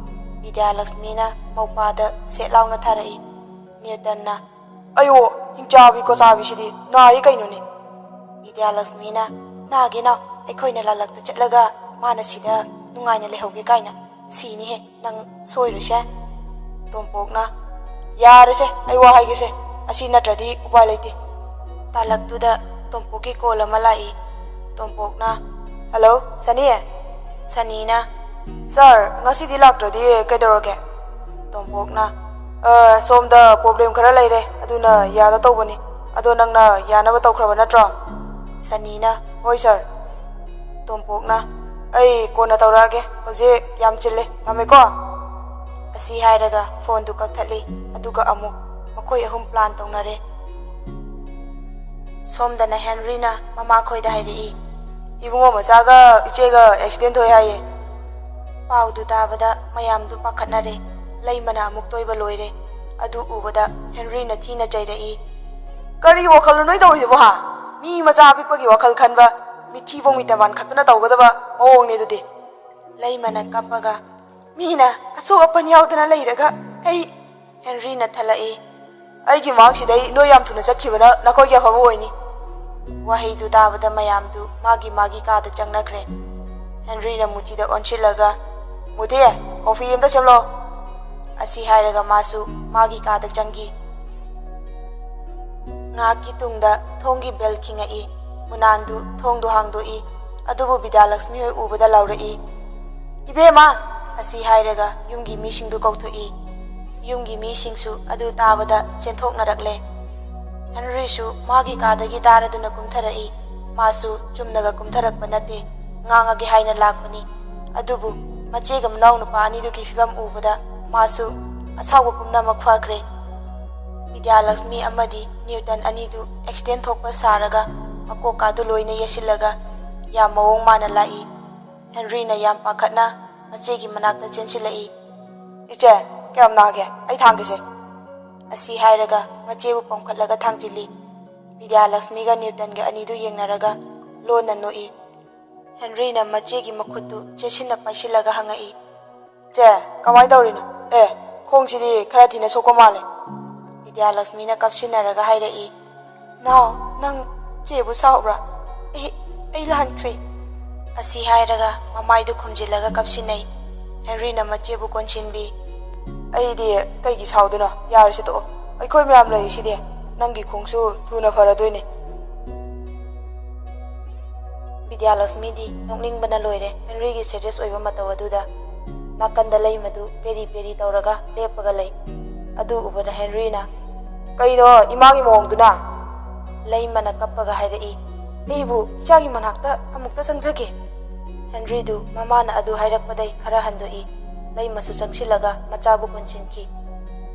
ꯕꯤꯗ꯭ꯌꯥꯂꯛꯁꯃꯤꯅ ꯃꯧꯄꯥꯗ ꯁꯦꯠ ꯂꯥꯎꯅ ꯊꯥꯔꯛꯏ꯫ ꯅ꯭ꯌꯨꯇꯟꯅ, "ꯑꯌꯣ, ꯍꯤꯡꯆꯥꯕꯤ ꯀꯣꯆꯥꯕꯤꯁꯤꯗꯤ ꯅꯥꯏ ꯀꯩꯅꯣꯅꯦ?" ꯕꯤꯗ꯭ꯌꯥꯂꯛꯁꯃꯤꯅ, "ꯅꯥꯒꯦ ꯅꯥꯎ, ꯑꯩꯈꯣꯏꯅ ꯂꯥꯂꯛꯇ ꯆꯠꯂꯒ ꯃꯥꯅ ꯁꯤꯗ ꯅꯨꯡꯉꯥꯏꯅ ꯂꯩꯍꯧꯒꯦ ꯀꯥꯏꯅ, ꯁꯤꯅꯤꯍꯦ ꯅꯪ ꯁꯣꯏꯔꯣꯏꯁꯦ꯫" ꯇꯣꯝꯄꯣꯛꯅ, "ꯌꯥꯔꯦꯁꯦ, ꯑꯩ ꯋꯥ ꯍꯥꯏꯒꯦꯁꯦ, ꯑꯁꯤ ꯅꯠꯇ꯭ꯔꯗꯤ ꯎꯄꯥꯏ ꯂꯩꯇꯦ꯫" ꯇꯥꯂꯛꯇꯨꯗ ꯇꯣꯝꯄꯣꯛꯀꯤ ꯀꯣꯜ ꯑꯃ ꯂꯥꯛꯏ꯫ ꯇꯣꯝꯄꯣꯛꯅ, "ꯍꯜꯂꯣ, ꯁꯅꯤ?" ꯁꯅꯤꯅ, "ꯁꯥꯔ, ꯉꯁꯤꯗꯤ ꯂꯥꯛꯇ꯭ꯔꯗꯤ ꯀꯩꯗꯧꯔꯒꯦ?" ꯇꯣꯝꯄꯣꯛꯅ, "ꯑ, ꯁꯣꯝꯗ ꯄ꯭ꯔꯣꯕ꯭ꯂꯦꯝ ꯈꯔ ꯂꯩꯔꯦ, ꯑꯗꯨꯅ ꯌꯥꯗ ꯇꯧꯕꯅꯤ꯫ ꯑꯗꯣ ꯅꯪꯅ ꯌꯥꯅꯕ ꯇꯧꯈ꯭ꯔꯕ ꯅꯠꯇ꯭ꯔꯣ?" ꯁꯅꯤꯅ, "ꯍꯣꯏ ꯁꯥꯔ꯫" ꯇꯣꯝꯄꯣꯛꯅ, "ꯑꯩ ꯀꯣꯟꯅ ꯇꯧꯔꯛꯑꯒꯦ, ꯍꯧꯖꯤꯛ ꯌꯥꯝ ꯆꯤꯜꯂꯦ, ꯊꯝꯃꯦꯀꯣ?" ꯑꯁꯤ ꯍꯥꯏꯔꯒ ꯐꯣꯟꯗꯨ ꯀꯛꯊꯠꯂꯤ꯫ ꯑꯗꯨꯒ ꯑꯃꯨꯛ ꯃꯈꯣꯏ ꯑꯍꯨꯝ ꯄ꯭ꯂꯥꯟ ꯇꯧꯅꯔꯦ꯫ ꯁꯣꯝꯗꯅ ꯍꯦꯟꯔꯤꯅ ꯃꯃꯥꯈꯣꯏꯗ ꯍꯥꯏꯔꯛꯏ, "ꯏꯕꯨꯡꯉꯣ ꯃꯆꯥꯒ ꯏꯆꯦꯒ ꯑꯦꯛꯁꯤꯗꯦꯟ ꯊꯣꯛꯑꯦ ꯍꯥꯏꯌꯦ꯫" ꯄꯥꯎꯗꯨ ꯇꯥꯕꯗ ꯃꯌꯥꯝꯗꯨ ꯄꯥꯈꯠꯅꯔꯦ꯫ ꯂꯩꯃꯅ ꯑꯃꯨꯛ ꯇꯣꯏꯕ ꯂꯣꯏꯔꯦ꯫ ꯑꯗꯨ ꯎꯕꯗ ꯍꯦꯟꯔꯤꯅ ꯊꯤꯅ ꯆꯩꯔꯛꯏ, "ꯀꯔꯤ ꯋꯥꯈꯜꯅꯣ ꯅꯣꯏ ꯇꯧꯔꯤꯗꯨꯕꯣ, ꯍꯥ? ꯃꯤ ꯃꯆꯥ ꯑꯄꯤꯛꯄꯒꯤ ꯋꯥꯈꯜ ꯈꯟꯕ, ꯃꯤꯊꯤꯕꯣꯡ ꯃꯤꯇꯕꯥꯟ ꯈꯛꯇꯅ ꯇꯧꯒꯗꯕ ꯃꯑꯣꯡꯅꯦ ꯑꯗꯨꯗꯤ꯫" ꯂꯩꯃꯅ ꯀꯞꯄꯒ, "ꯃꯤꯅ ꯑꯁꯣꯛ ꯑꯄꯟ ꯌꯥꯎꯗꯅ ꯂꯩꯔꯒ ꯑꯩ," ꯍꯦꯟꯔꯤꯅ ꯊꯠꯂꯛꯏ, "ꯑꯩꯒꯤ ꯃꯥꯡꯁꯤꯗꯩ ꯅꯣꯏ ꯌꯥꯝ ꯊꯨꯅ ꯆꯠꯈꯤꯕꯅ ꯅꯈꯣꯏꯒꯤ ꯑꯐꯕ ꯑꯣꯏꯅꯤ꯫" ꯋꯥꯍꯩꯗꯨ ꯇꯥꯕꯗ ꯃꯌꯥꯝꯗꯨ ꯃꯥꯒꯤ ꯃꯥꯒꯤ ꯀꯥꯗ ꯆꯪꯅꯈ꯭ꯔꯦ꯫ ꯍꯦꯟꯔꯤꯅ ꯃꯨꯊꯤꯗ ꯑꯣꯟꯁꯤꯜꯂꯒ, "ꯃꯨꯊꯤ, ꯀꯣꯐꯤ ꯑꯝꯇ ꯁꯦꯝꯂꯣ꯫" ꯑꯁꯤ ꯍꯥꯏꯔꯒ ꯃꯥꯁꯨ ꯃꯥꯒꯤ ꯀꯥꯗ ꯆꯪꯈꯤ꯫ ꯉꯥꯏꯍꯥꯛꯀꯤ ꯇꯨꯡꯗ ꯊꯣꯡꯒꯤ ꯕꯦꯜ ꯈꯤꯡꯉꯛꯏ꯫ ꯃꯨꯅꯥꯟꯗꯨ ꯊꯣꯡꯗꯨ ꯍꯥꯡꯗꯣꯛꯏ꯫ ꯑꯗꯨꯕꯨ ꯕꯤꯗ꯭ꯌꯥꯂꯛꯁꯃꯤ ꯍꯣꯏ ꯎꯕꯗ ꯂꯥꯎꯔꯛꯏ, "ꯏꯕꯦꯝꯃ!" ꯑꯁꯤ ꯍꯥꯏꯔꯒ ꯌꯨꯝꯒꯤ ꯃꯤꯁꯤꯡꯗꯨ ꯀꯧꯊꯣꯛꯏ꯫ ꯌꯨꯝꯒꯤ ꯃꯤꯁꯤꯡꯁꯨ ꯑꯗꯨ ꯇꯥꯕꯗ ꯆꯦꯟꯊꯣꯛꯅꯔꯛꯂꯦ꯫ ꯍꯦꯟꯔꯤꯁꯨ ꯃꯥꯒꯤ ꯀꯥꯗꯒꯤ ꯗꯥꯔꯗꯨꯅ ꯀꯨꯝꯊꯔꯛꯏ꯫ ꯃꯥꯁꯨ ꯆꯨꯝꯅꯒ ꯀꯨꯝꯊꯔꯛꯄ ꯅꯠꯇꯦ, ꯉꯥꯡꯉꯒꯦ ꯍꯥꯏꯅ ꯂꯥꯛꯄꯅꯤ꯫ ꯑꯗꯨꯕꯨ ꯃꯆꯦꯒ ꯃꯅꯥꯎ ꯅꯨꯄꯥ ꯑꯅꯤꯗꯨꯒꯤ ꯐꯤꯕꯝ ꯎꯕꯗ ꯃꯥꯁꯨ ꯑꯁꯥꯎꯕ ꯄꯨꯝꯅꯃꯛ ꯐꯈ꯭ꯔꯦ꯫ ꯕꯤꯗ꯭ꯌꯥꯂꯛꯁꯃꯤ ꯑꯃꯗꯤ ꯅ꯭ꯌꯨꯇꯟ ꯑꯅꯤꯗꯨ ꯑꯦꯛꯁꯤꯗꯦꯟ ꯊꯣꯛꯄ ꯁꯥꯔꯒ ꯃꯀꯣꯛꯀꯥꯗꯨ ꯂꯣꯏꯅ ꯌꯦꯠꯁꯤꯜꯂꯒ ꯌꯥꯝ ꯃꯑꯣꯡ ꯃꯥꯟꯅ ꯂꯥꯛꯏ꯫ ꯍꯦꯟꯔꯤꯅ ꯌꯥꯝ ꯄꯥꯈꯠꯅ ꯃꯆꯦꯒꯤ ꯃꯅꯥꯛꯇ ꯆꯦꯟꯁꯤꯜꯂꯛꯏ꯫ "ꯏꯆꯦ, ꯀꯌꯥꯝ ꯅꯥꯒꯦ? ꯑꯩ ꯊꯥꯡꯒꯦꯁꯦ꯫" ꯑꯁꯤ ꯍꯥꯏꯔꯒ ꯃꯆꯦꯕꯨ ꯄꯣꯝꯈꯠꯂꯒ ꯊꯥꯡꯖꯤꯜꯂꯤ꯫ ꯕꯤꯗ꯭ꯌꯥꯂꯛꯁꯃꯤꯒ ꯅ꯭ꯌꯨꯇꯟꯒ ꯑꯅꯤꯗꯨ ꯌꯦꯡꯅꯔꯒ ꯂꯣꯟꯅ ꯅꯣꯛꯏ꯫ ꯍꯦꯟꯔꯤꯅ ꯃꯆꯦꯒꯤ ꯃꯈꯨꯠꯇꯨ ꯆꯦꯠꯁꯤꯟꯅ ꯄꯥꯏꯁꯤꯜꯂꯒ ꯍꯪꯉꯛꯏ, "ꯆꯦ, ꯀꯃꯥꯏꯅ ꯇꯧꯔꯤꯅꯣ? ꯑꯦ, ꯈꯣꯡꯁꯤꯗꯤ ꯈꯔ ꯊꯤꯅ ꯁꯣꯛꯄ ꯃꯥꯜꯂꯦ꯫" ꯕꯤꯗ꯭ꯌꯥꯂꯛꯁꯃꯤꯅ ꯀꯞꯁꯤꯟꯅꯔꯒ ꯍꯥꯏꯔꯛꯏ, "ꯅꯥꯎ, ꯅꯪ ꯆꯦꯕꯨ ꯁꯥꯎꯕ꯭ꯔꯥ? ꯑꯩ, ꯑꯩ ꯂꯥꯟꯈ꯭ꯔꯦ꯫" ꯑꯁꯤ ꯍꯥꯏꯔꯒ ꯃꯃꯥꯏꯗꯨ ꯈꯨꯝꯖꯤꯜꯂꯒ ꯀꯞꯁꯤꯟꯅꯩ꯫ ꯍꯦꯟꯔꯤꯅ ꯃꯆꯦꯕꯨ ꯀꯣꯟꯁꯤꯟꯕꯤ꯫ "ꯑꯩꯗꯤ ꯀꯩꯒꯤ ꯁꯥꯎꯗꯣꯏꯅꯣ? ꯌꯥꯔꯦꯁꯦ, ꯇꯣꯛꯑꯣ꯫ ꯑꯩꯈꯣꯏ ꯃꯌꯥꯝ ꯂꯩꯔꯤꯁꯤꯗꯤ꯫ ꯅꯪꯒꯤ ꯈꯣꯡꯁꯨ ꯊꯨꯅ ꯐꯔꯗꯣꯏꯅꯦ꯫" ꯕꯤꯗ꯭ꯌꯥꯂꯛꯁꯃꯤꯗꯤ ꯅꯣꯛꯅꯤꯡꯕꯅ ꯂꯣꯏꯔꯦ ꯍꯦꯟꯔꯤꯒꯤ ꯁꯦꯔꯤꯌꯁ ꯑꯣꯏꯕ ꯃꯇꯧ ꯑꯗꯨꯗ꯫ ꯅꯥꯀꯟꯗ ꯂꯩꯃꯗꯨ ꯄꯦꯔꯤ ꯄꯦꯔꯤ ꯇꯧꯔꯒ ꯂꯦꯞꯄꯒ ꯂꯩ꯫ ꯑꯗꯨ ꯎꯕꯗ ꯍꯦꯟꯔꯤꯅ, "ꯀꯩꯅꯣ ꯏꯃꯥꯒꯤ ꯃꯑꯣꯡꯗꯨꯅ?" ꯂꯩꯃꯅ ꯀꯞꯄꯒ ꯍꯥꯏꯔꯛꯏ, "ꯑꯩꯕꯨ ꯏꯆꯥꯒꯤ ꯃꯅꯥꯛꯇ ꯑꯃꯨꯛꯇ ꯆꯪꯖꯒꯦ꯫" ꯍꯦꯟꯔꯤꯗꯨ ꯃꯃꯥꯅ ꯑꯗꯨ ꯍꯥꯏꯔꯛꯄꯗꯩ ꯈꯔ ꯍꯟꯗꯣꯛꯏ꯫ ꯂꯩꯃꯁꯨ ꯆꯪꯁꯤꯜꯂꯒ ꯃꯆꯥꯕꯨ ꯀꯣꯟꯁꯤꯟꯈꯤ꯫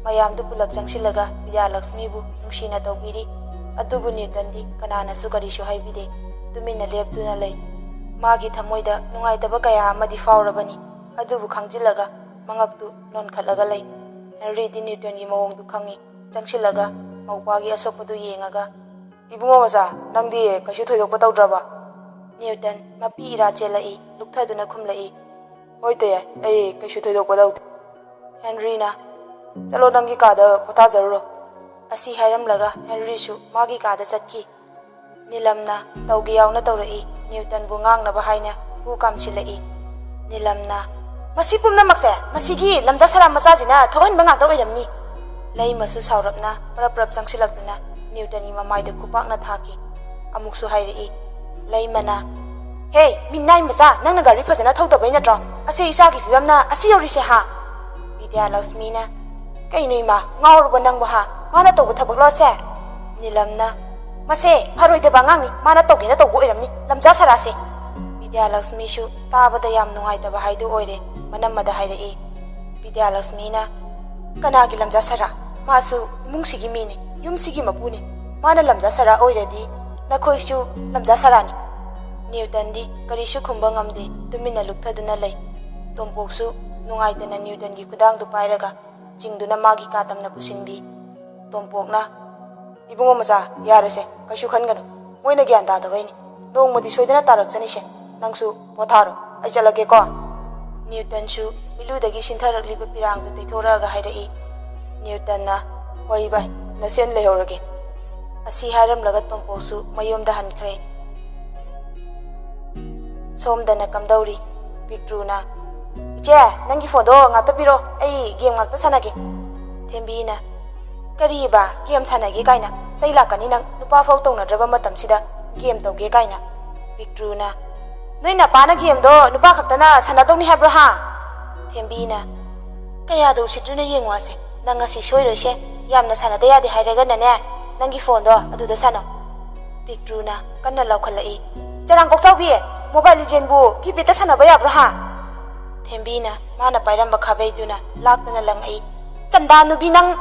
ꯃꯌꯥꯝꯗꯨ ꯄꯨꯂꯞ ꯆꯪꯁꯤꯜꯂꯒ ꯕꯤꯗ꯭ꯌꯥꯂꯛꯁꯃꯤꯕꯨ ꯅꯨꯡꯁꯤꯅ ꯇꯧꯕꯤꯔꯤ꯫ ꯑꯗꯨꯕꯨ ꯅ꯭ꯌꯨꯇꯟꯗꯤ ꯀꯅꯥꯅꯁꯨ ꯀꯔꯤꯁꯨ ꯍꯥꯏꯕꯤꯗꯦ꯫ ꯇꯨꯃꯤꯟꯅ ꯂꯦꯞꯇꯨꯅ ꯂꯩ꯫ ꯃꯥꯒꯤ ꯊꯃꯣꯏꯗ ꯅꯨꯡꯉꯥꯏꯇꯕ ꯀꯌꯥ ꯑꯃꯗꯤ ꯐꯥꯎꯔꯕꯅꯤ꯫ ꯑꯗꯨꯕꯨ ꯈꯪꯖꯤꯜꯂꯒ ꯃꯉꯛꯇꯨ ꯅꯣꯟꯈꯠꯂꯒ ꯂꯩ꯫ ꯍꯦꯟꯔꯤꯗꯤ ꯅ꯭ꯌꯨꯇꯟꯒꯤ ꯃꯑꯣꯡꯗꯨ ꯈꯪꯏ꯫ ꯆꯪꯁꯤꯜꯂꯒ ꯃꯧꯄ꯭ꯋꯥꯒꯤ ꯑꯁꯣꯛꯄꯗꯨ ꯌꯦꯡꯉꯒ, "ꯏꯕꯨꯡꯉꯣ ꯃꯆꯥ, ꯅꯪꯗꯤ ꯀꯩꯁꯨ ꯊꯣꯏꯗꯣꯛꯄ ꯇꯧꯗ꯭ꯔꯕ?" ꯅ꯭ꯌꯨꯇꯟ ꯃꯄꯤ ꯏꯔꯥ ꯆꯦꯜꯂꯛꯏ, ꯂꯨꯛꯊꯗꯨꯅ ꯈꯨꯝꯂꯛꯏ, "ꯍꯣꯏ ꯇꯌꯥꯏ, ꯑꯩ ꯀꯩꯁꯨ ꯊꯣꯏꯗꯣꯛꯄ ꯇꯧꯗꯦ꯫" ꯍꯦꯟꯔꯤꯅ, "ꯆꯠꯂꯣ, ꯅꯪꯒꯤ ꯀꯥꯗ ꯄꯣꯊꯥꯖꯔꯨꯔꯣ꯫" ꯑꯁꯤ ꯍꯥꯏꯔꯝꯂꯒ ꯍꯦꯟꯔꯤꯁꯨ ꯃꯥꯒꯤ ꯀꯥꯗ ꯆꯠꯈꯤ꯫ ꯅꯤꯂꯝꯅ ꯇꯧꯒꯦ ꯌꯥꯎꯅ ꯇꯧꯔꯛꯏ꯫ ꯅ꯭ꯌꯨꯇꯟꯕꯨ ꯉꯥꯡꯅꯕ ꯍꯥꯏꯅ ꯍꯨ ꯀꯥꯝꯁꯤꯜꯂꯛꯏ꯫ ꯅꯤꯂꯝꯅ, "ꯃꯁꯤ ꯄꯨꯝꯅꯃꯛꯁꯦ ꯃꯁꯤꯒꯤ ꯂꯝꯖꯥ ꯁꯔꯥ ꯃꯆꯥꯁꯤꯅ ꯊꯣꯛꯍꯟꯕ ꯉꯥꯛꯇ ꯑꯣꯏꯔꯝꯅꯤ꯫" ꯂꯩꯃꯁꯨ ꯁꯥꯎꯔꯞꯅ ꯄꯔꯞ ꯄꯔꯞ ꯆꯪꯁꯤꯜꯂꯛꯇꯨꯅ ꯅ꯭ꯌꯨꯇꯟꯒꯤ ꯃꯃꯥꯏꯗ ꯈꯨꯄꯥꯛꯅ ꯊꯥꯈꯤ꯫ ꯑꯃꯨꯛꯁꯨ ꯍꯥꯏꯔꯛꯏ꯫ ꯂꯩꯃꯅ, "ꯍꯦ, ꯃꯤꯅꯥꯏ ꯃꯆꯥ, ꯅꯪꯅ ꯒꯥꯔꯤ ꯐꯖꯅ ꯊꯧꯗꯕꯩ ꯅꯠꯇ꯭ꯔꯣ ꯑꯁꯤ ꯏꯆꯥꯒꯤ ꯐꯤꯕꯝꯅ ꯑꯁꯤ ꯌꯧꯔꯤꯁꯦ, ꯍꯥ?" ꯕꯤꯗ꯭ꯌꯥꯂꯛꯁꯃꯤꯅ, "ꯀꯩꯅꯣ ꯏꯃꯥ, ꯉꯥꯎꯔꯕꯣ ꯅꯪꯕꯨ, ꯍꯥ? ꯃꯥꯅ ꯇꯧꯕ ꯊꯕꯛꯂꯣ ꯑꯁꯦ?" ꯅꯤꯂꯝꯅ, "ꯃꯁꯦ ꯐꯔꯣꯏꯗꯕ ꯑꯉꯥꯡꯅꯤ, ꯃꯥꯅ ꯇꯧꯒꯦꯅ ꯇꯧꯕ ꯑꯣꯏꯔꯝꯅꯤ, ꯂꯝꯖꯥ ꯁꯔꯥꯁꯦ꯫" ꯕꯤꯗ꯭ꯌꯥꯂꯛꯁꯃꯤꯁꯨ ꯇꯥꯕꯗ ꯌꯥꯝ ꯅꯨꯡꯉꯥꯏꯇꯕ ꯍꯥꯏꯗꯨ ꯑꯣꯏꯔꯦ, ꯃꯅꯝꯃꯗ ꯍꯥꯏꯔꯛꯏ꯫ ꯕꯤꯗ꯭ꯌꯥꯂꯛꯁꯃꯤꯅ, "ꯀꯅꯥꯒꯤ ꯂꯝꯖꯥ ꯁꯔꯥ? ꯃꯥꯁꯨ ꯏꯃꯨꯡꯁꯤꯒꯤ ꯃꯤꯅꯤ, ꯌꯨꯝꯁꯤꯒꯤ ꯃꯄꯨꯅꯤ꯫ ꯃꯥꯅ ꯂꯝꯖꯥ ꯁꯔꯥ ꯑꯣꯏꯔꯗꯤ ꯅꯈꯣꯏꯁꯨ ꯂꯝꯖꯥ ꯁꯔꯥꯅꯤ꯫" ꯅ꯭ꯌꯨꯇꯟꯗꯤ ꯀꯔꯤꯁꯨ ꯈꯨꯝꯕ ꯉꯝꯗꯦ, ꯇꯨꯃꯤꯟꯅ ꯂꯨꯞꯊꯗꯨꯅ ꯂꯩ꯫ ꯇꯣꯝꯄꯣꯛꯁꯨ ꯅꯨꯡꯉꯥꯏꯇꯅ ꯅ꯭ꯌꯨꯇꯟꯒꯤ ꯈꯨꯗꯥꯡꯗꯨ ꯄꯥꯏꯔꯒ ꯆꯤꯡꯗꯨꯅ ꯃꯥꯒꯤ ꯀꯥ ꯇꯝꯅ ꯄꯨꯁꯤꯟꯕꯤ꯫ ꯇꯣꯝꯄꯣꯛꯅ, "ꯏꯕꯨꯡꯉꯣ ꯃꯆꯥ, ꯌꯥꯔꯦꯁꯦ, ꯀꯩꯁꯨ ꯈꯟꯒꯅꯨ꯫ ꯃꯣꯏꯅ ꯒ꯭ꯌꯥꯟ ꯇꯥꯗꯕꯩꯅꯤ꯫ ꯅꯣꯡꯃꯗꯤ ꯁꯣꯏꯗꯅ ꯇꯥꯔꯛꯆꯅꯤꯁꯦ꯫ ꯅꯪꯁꯨ ꯄꯣꯊꯥꯔꯣ, ꯑꯩ ꯆꯠꯂꯒꯦꯀꯣ꯫" ꯅ꯭ꯌꯨꯇꯟꯁꯨ ꯏꯂꯨꯗꯒꯤ ꯁꯤꯟꯊꯔꯛꯂꯤꯕ ꯄꯤꯔꯥꯡꯗꯨ ꯇꯩꯊꯣꯔꯛꯑꯒ ꯍꯥꯏꯔꯛꯏ꯫ ꯅ꯭ꯌꯨꯇꯟꯅ, "ꯍꯣꯏ ꯚꯥꯏ, ꯅꯁꯦꯟ ꯂꯩꯍꯧꯔꯒꯦ꯫" ꯑꯁꯤ ꯍꯥꯏꯔꯝꯂꯒ ꯇꯣꯝꯄꯣꯛꯁꯨ ꯃꯌꯨꯝꯗ ꯍꯟꯈ꯭ꯔꯦ꯫ ꯁꯣꯝꯗꯅ ꯀꯝꯗꯧꯔꯤ? ꯄꯤꯛꯇ꯭ꯔꯨꯅ, "ꯏꯆꯦ, ꯅꯪꯒꯤ ꯐꯣꯟꯗꯣ ꯉꯥꯛꯇ ꯄꯤꯔꯣ, ꯑꯩ ꯒꯦꯝ ꯉꯥꯛꯇ ꯁꯥꯟꯅꯒꯦ꯫" ꯊꯦꯝꯕꯤꯅ, "ꯀꯔꯤꯕ, ꯒꯦꯝ ꯁꯥꯟꯅꯒꯦ ꯀꯥꯏꯅ? ꯆꯩ ꯂꯥꯛꯀꯅꯤ ꯅꯪ, ꯅꯨꯄꯥ ꯐꯥꯎ ꯇꯧꯅꯗ꯭ꯔꯕ ꯃꯇꯝꯁꯤꯗ ꯒꯦꯝ ꯇꯧꯒꯦ ꯀꯥꯏꯅ꯫" ꯄꯤꯛꯇ꯭ꯔꯨꯅ, "ꯅꯣꯏ ꯅꯄꯥꯅ ꯒꯦꯝꯗꯣ ꯅꯨꯄꯥ ꯈꯛꯇꯅ ꯁꯥꯟꯅꯗꯧꯅꯤ ꯍꯥꯏꯕ꯭ꯔꯣ ꯍꯥ?" ꯊꯦꯝꯕꯤꯅ, "ꯀꯌꯥꯗ ꯎꯁꯤꯠꯇ꯭ꯔꯤꯅꯣ ꯌꯦꯡꯉꯣ ꯑꯁꯦ꯫ ꯅꯪ ꯉꯁꯤ ꯁꯣꯏꯔꯣꯏꯁꯦ꯫ ꯌꯥꯝꯅ ꯁꯥꯟꯅꯗ ꯌꯥꯗꯦ ꯍꯥꯏꯔꯒꯅꯅꯦ, ꯅꯪꯒꯤ ꯐꯣꯟꯗꯣ ꯑꯗꯨꯗ ꯁꯥꯟꯅꯧ꯫" ꯄꯤꯛꯇ꯭ꯔꯨꯅ ꯀꯟꯅ ꯂꯥꯎꯈꯠꯂꯛꯏ, "ꯆꯔꯥꯡ ꯀꯣꯛꯆꯥꯎꯕꯤ, ꯃꯣꯕꯥꯏꯜ ꯂꯤꯖꯦꯟꯕꯨ ꯀꯤꯄꯦꯗꯇ ꯁꯥꯟꯅꯕ ꯌꯥꯕ꯭ꯔꯣ ꯍꯥ?" ꯊꯦꯝꯕꯤꯅ ꯃꯥꯅ ꯄꯥꯏꯔꯝꯕ ꯈꯥꯕꯩꯗꯨꯅ ꯂꯥꯛꯇꯅ ꯂꯪꯉꯛꯏ, "ꯆꯟꯗꯥ ꯅꯨꯄꯤ ꯅꯪ!"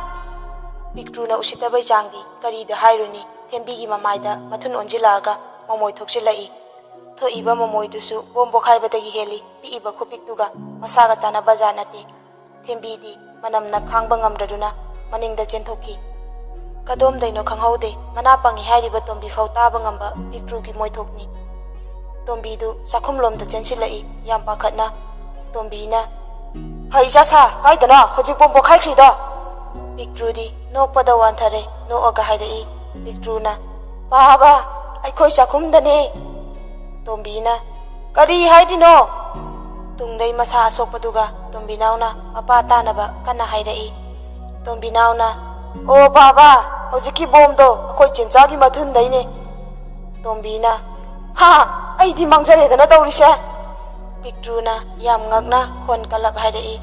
ꯄꯤꯛꯇ꯭ꯔꯨꯅ ꯎꯁꯤꯠꯇꯕꯩ ꯆꯥꯡꯗꯤ ꯀꯔꯤꯗ ꯍꯥꯏꯔꯨꯅꯤ, ꯊꯦꯝꯕꯤꯒꯤ ꯃꯃꯥꯏꯗ ꯃꯊꯨꯟ ꯑꯣꯟꯁꯤꯜꯂꯛꯑꯒ ꯃꯃꯣꯏ ꯊꯣꯛꯆꯤꯜꯂꯛꯏ꯫ ꯊꯣꯛꯏꯕ ꯃꯃꯣꯏꯗꯨꯁꯨ ꯕꯣꯝ ꯄꯣꯈꯥꯏꯕꯗꯒꯤ ꯍꯦꯜꯂꯤ, ꯄꯤꯛꯏꯕ ꯈꯨꯄꯤꯛꯇꯨꯒ ꯃꯁꯥꯒ ꯆꯥꯟꯅꯕ ꯖꯥꯠ ꯅꯠꯇꯦ꯫ ꯊꯦꯝꯕꯤꯗꯤ ꯃꯅꯝꯅ ꯈꯥꯡꯕ ꯉꯝꯗ꯭ꯔꯗꯨꯅ ꯃꯅꯤꯡꯗ ꯆꯦꯟꯊꯣꯛꯈꯤ꯫ ꯀꯗꯣꯝꯗꯩꯅꯣ ꯈꯪꯍꯧꯗꯦ, ꯃꯅꯥ ꯄꯪꯉꯤ ꯍꯥꯏꯔꯤꯕ ꯇꯣꯝꯕꯤ ꯐꯥꯎ ꯇꯥꯕ ꯉꯝꯕ ꯄꯤꯛꯇ꯭ꯔꯨꯒꯤ ꯃꯣꯏꯊꯣꯛꯅꯤ꯫ ꯇꯣꯝꯕꯤꯗꯨ ꯆꯥꯛꯈꯨꯝꯂꯣꯝꯗ ꯆꯦꯟꯁꯤꯜꯂꯛꯏ, ꯌꯥꯝ ꯄꯥꯈꯠꯅ꯫ ꯇꯣꯝꯕꯤꯅ, "ꯍꯩ ꯆꯥ ꯁꯥ, ꯀꯥꯏꯗꯅꯣ ꯍꯧꯖꯤꯛ ꯕꯣꯝ ꯄꯣꯈꯥꯏꯈ꯭ꯔꯤꯗꯣ?" ꯄꯤꯛꯇ꯭ꯔꯨꯗꯤ ꯅꯣꯛꯄꯗ ꯋꯥꯟꯊꯔꯦ, ꯅꯣꯛꯑꯒ ꯍꯥꯏꯔꯛꯏ꯫ ꯄꯤꯛꯇ꯭ꯔꯨꯅ, "ꯄꯥꯕ, ꯑꯩꯈꯣꯏ ꯆꯥꯛꯈꯨꯝꯗꯅꯦ꯫" ꯇꯣꯝꯕꯤꯅ, "ꯀꯔꯤ ꯍꯥꯏꯔꯤꯅꯣ?" ꯇꯨꯡꯗꯩ ꯃꯁꯥ ꯑꯁꯣꯛꯄꯗꯨꯒ ꯇꯣꯝꯕꯤꯅꯥꯎꯅ ꯃꯄꯥ ꯇꯥꯅꯕ ꯀꯟꯅ ꯍꯥꯏꯔꯛꯏ꯫ ꯇꯣꯝꯕꯤꯅꯥꯎꯅ, "ꯑꯣ ꯄꯥꯕ, ꯍꯧꯖꯤꯛꯀꯤ ꯕꯣꯝꯗꯣ ꯑꯩꯈꯣꯏ ꯆꯦꯝꯆꯥꯒꯤ ꯃꯊꯨꯟꯗꯩꯅꯦ꯫" ꯇꯣꯝꯕꯤꯅ, "ꯍꯥ, ꯑꯩꯗꯤ ꯃꯥꯡꯖꯔꯦꯗꯅ ꯇꯧꯔꯤꯁꯦ!" ꯄꯤꯛꯇ꯭ꯔꯨꯅ ꯌꯥꯝ ꯉꯛꯅ ꯈꯣꯟ ꯀꯜꯂꯞ ꯍꯥꯏꯔꯛꯏ꯫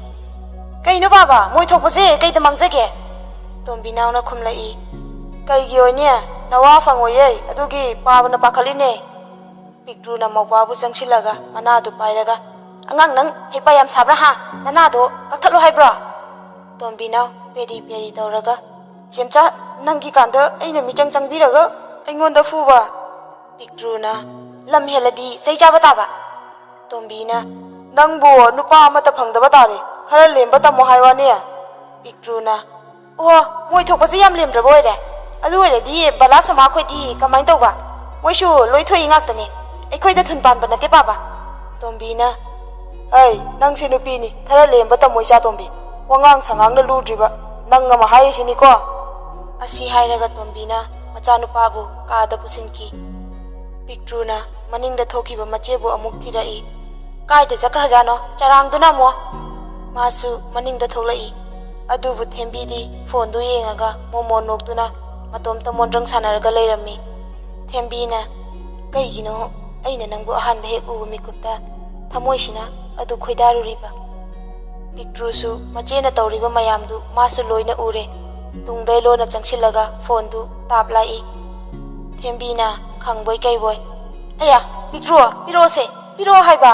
"ꯀꯩꯅꯣ ꯕꯥꯕꯥ, ꯃꯣꯏ ꯊꯣꯛꯄꯁꯦ ꯀꯩꯗ ꯃꯥꯡꯖꯒꯦ?" ꯇꯣꯝꯕꯤꯅꯥꯎꯅ ꯈꯨꯝꯂꯛꯏ꯫ "ꯀꯩꯒꯤ ꯑꯣꯏꯅꯤ? ꯅꯋꯥ ꯐꯪꯉꯣꯏꯌꯦ, ꯑꯗꯨꯒꯤ ꯄꯥꯕꯅ ꯄꯥꯈꯠꯂꯤꯅꯦ꯫" ꯄꯤꯛꯇ꯭ꯔꯨꯅ ꯃꯧꯄ꯭ꯋꯥꯕꯨ ꯆꯪꯁꯤꯜꯂꯒ ꯃꯅꯥꯗꯨ ꯄꯥꯏꯔꯒ, "ꯑꯉꯥꯡ, ꯅꯪ ꯍꯩꯄꯥ ꯌꯥꯝ ꯁꯥꯕ꯭ꯔꯥ ꯍꯥ? ꯅꯅꯥꯗꯣ ꯀꯛꯊꯠꯂꯣ ꯍꯥꯏꯕ꯭ꯔꯣ?" ꯇꯣꯝꯕꯤꯅꯥꯎ ꯄꯦꯔꯤ ꯄꯦꯔꯤ ꯇꯧꯔꯒ, "ꯆꯦꯝꯆꯥ, ꯅꯪꯒꯤ ꯀꯥꯟꯗ ꯑꯩꯅ ꯃꯤꯆꯪ ꯆꯪꯕꯤꯔꯒ ꯑꯩꯉꯣꯟꯗ ꯐꯨꯕ?" ꯄꯤꯛꯇ꯭ꯔꯨꯅ, "ꯂꯝ ꯍꯦꯜꯂꯗꯤ ꯆꯩ ꯆꯥꯕ ꯇꯥꯕ꯫" ꯇꯣꯝꯕꯤꯅ, "ꯅꯪꯕꯨ ꯅꯨꯄꯥ ꯑꯃꯠꯇ ꯐꯪꯗꯕ ꯇꯥꯔꯦ, ꯈꯔ ꯂꯦꯝꯕ ꯇꯝꯃꯣ ꯍꯥꯏ ꯋꯥꯅꯤ꯫" ꯄꯤꯛꯇ꯭ꯔꯨꯅ, "ꯑꯣ, ꯃꯣꯏ ꯊꯣꯛꯄꯁꯦ ꯌꯥꯝ ꯂꯦꯝꯗ꯭ꯔꯕ ꯑꯣꯏꯔꯦ?" ꯑꯗꯨ ꯑꯣꯏꯔꯗꯤ ꯕꯂꯥ ꯁꯣꯃꯥ ꯈꯣꯏꯗꯤ ꯀꯃꯥꯏꯅ ꯇꯧꯕ? ꯃꯣꯏꯁꯨ ꯂꯣꯏ ꯊꯣꯛꯏ ꯉꯥꯛꯇꯅꯦ꯫ ꯑꯩꯈꯣꯏꯗ ꯊꯨꯟ ꯄꯥꯟꯕ ꯅꯠꯇꯦ ꯄꯥꯕ꯫ ꯇꯣꯝꯕꯤꯅ, "ꯑꯩ, ꯅꯪꯁꯦ ꯅꯨꯄꯤꯅꯤ, ꯈꯔ ꯂꯦꯝꯕ ꯇꯝꯃꯣ ꯏꯆꯥ ꯇꯣꯝꯕꯤ꯫ ꯋꯥꯉꯥꯡ ꯁꯉꯥꯡꯅ ꯂꯨꯗ꯭ꯔꯤꯕ ꯅꯪ ꯑꯃ ꯍꯥꯏꯔꯤꯁꯤꯅꯤꯀꯣ?" ꯑꯁꯤ ꯍꯥꯏꯔꯒ ꯇꯣꯝꯕꯤꯅ ꯃꯆꯥꯅꯨꯄꯥꯕꯨ ꯀꯥꯗ ꯄꯨꯁꯤꯟꯈꯤ꯫ ꯄꯤꯛꯇ꯭ꯔꯨꯅ ꯃꯅꯤꯡꯗ ꯊꯣꯛꯈꯤꯕ ꯃꯆꯦꯕꯨ ꯑꯃꯨꯛ ꯊꯤꯔꯛꯏ꯫ "ꯀꯥꯏꯗ ꯆꯠꯈ꯭ꯔꯖꯥꯠꯅꯣ ꯆꯔꯥꯡꯗꯨꯅ ꯑꯃꯨꯛ?" ꯃꯥꯁꯨ ꯃꯅꯤꯡꯗ ꯊꯣꯛꯂꯛꯏ꯫ ꯑꯗꯨꯕꯨ ꯊꯦꯝꯕꯤꯗꯤ ꯐꯣꯟꯗꯨ ꯌꯦꯡꯉꯒ ꯃꯣꯃꯣꯟ ꯅꯣꯛꯇꯨꯅ ꯃꯇꯣꯝꯇ ꯃꯣꯟꯗ꯭ꯔꯪ ꯁꯥꯟꯅꯔꯒ ꯂꯩꯔꯝꯃꯤ꯫ ꯊꯦꯝꯕꯤꯅ, "ꯀꯩꯒꯤꯅꯣ ꯑꯩꯅ ꯅꯪꯕꯨ ꯑꯍꯥꯟꯕ ꯍꯦꯛ ꯎꯕ ꯃꯤꯀꯨꯞꯇ ꯊꯃꯣꯏꯁꯤꯅ ꯑꯗꯨ ꯈꯣꯏꯗꯥꯔꯨꯔꯤꯕ?" ꯄꯤꯛꯇ꯭ꯔꯨꯁꯨ ꯃꯆꯦꯅ ꯇꯧꯔꯤꯕ ꯃꯌꯥꯝꯗꯨ ꯃꯥꯁꯨ ꯂꯣꯏꯅ ꯎꯔꯦ꯫ ꯇꯨꯡꯗꯩ ꯂꯣꯟꯅ ꯆꯪꯁꯤꯜꯂꯒ ꯐꯣꯟꯗꯨ ꯇꯥꯞ ꯂꯥꯛꯏ꯫ ꯊꯦꯝꯕꯤꯅ ꯈꯪꯕꯣꯏ ꯀꯩꯕꯣꯏ, "ꯑꯌꯥ, ꯄꯤꯛꯇ꯭ꯔꯨ, ꯄꯤꯔꯛꯑꯣꯁꯦ, ꯄꯤꯔꯛꯑꯣ ꯍꯥꯏꯕ!"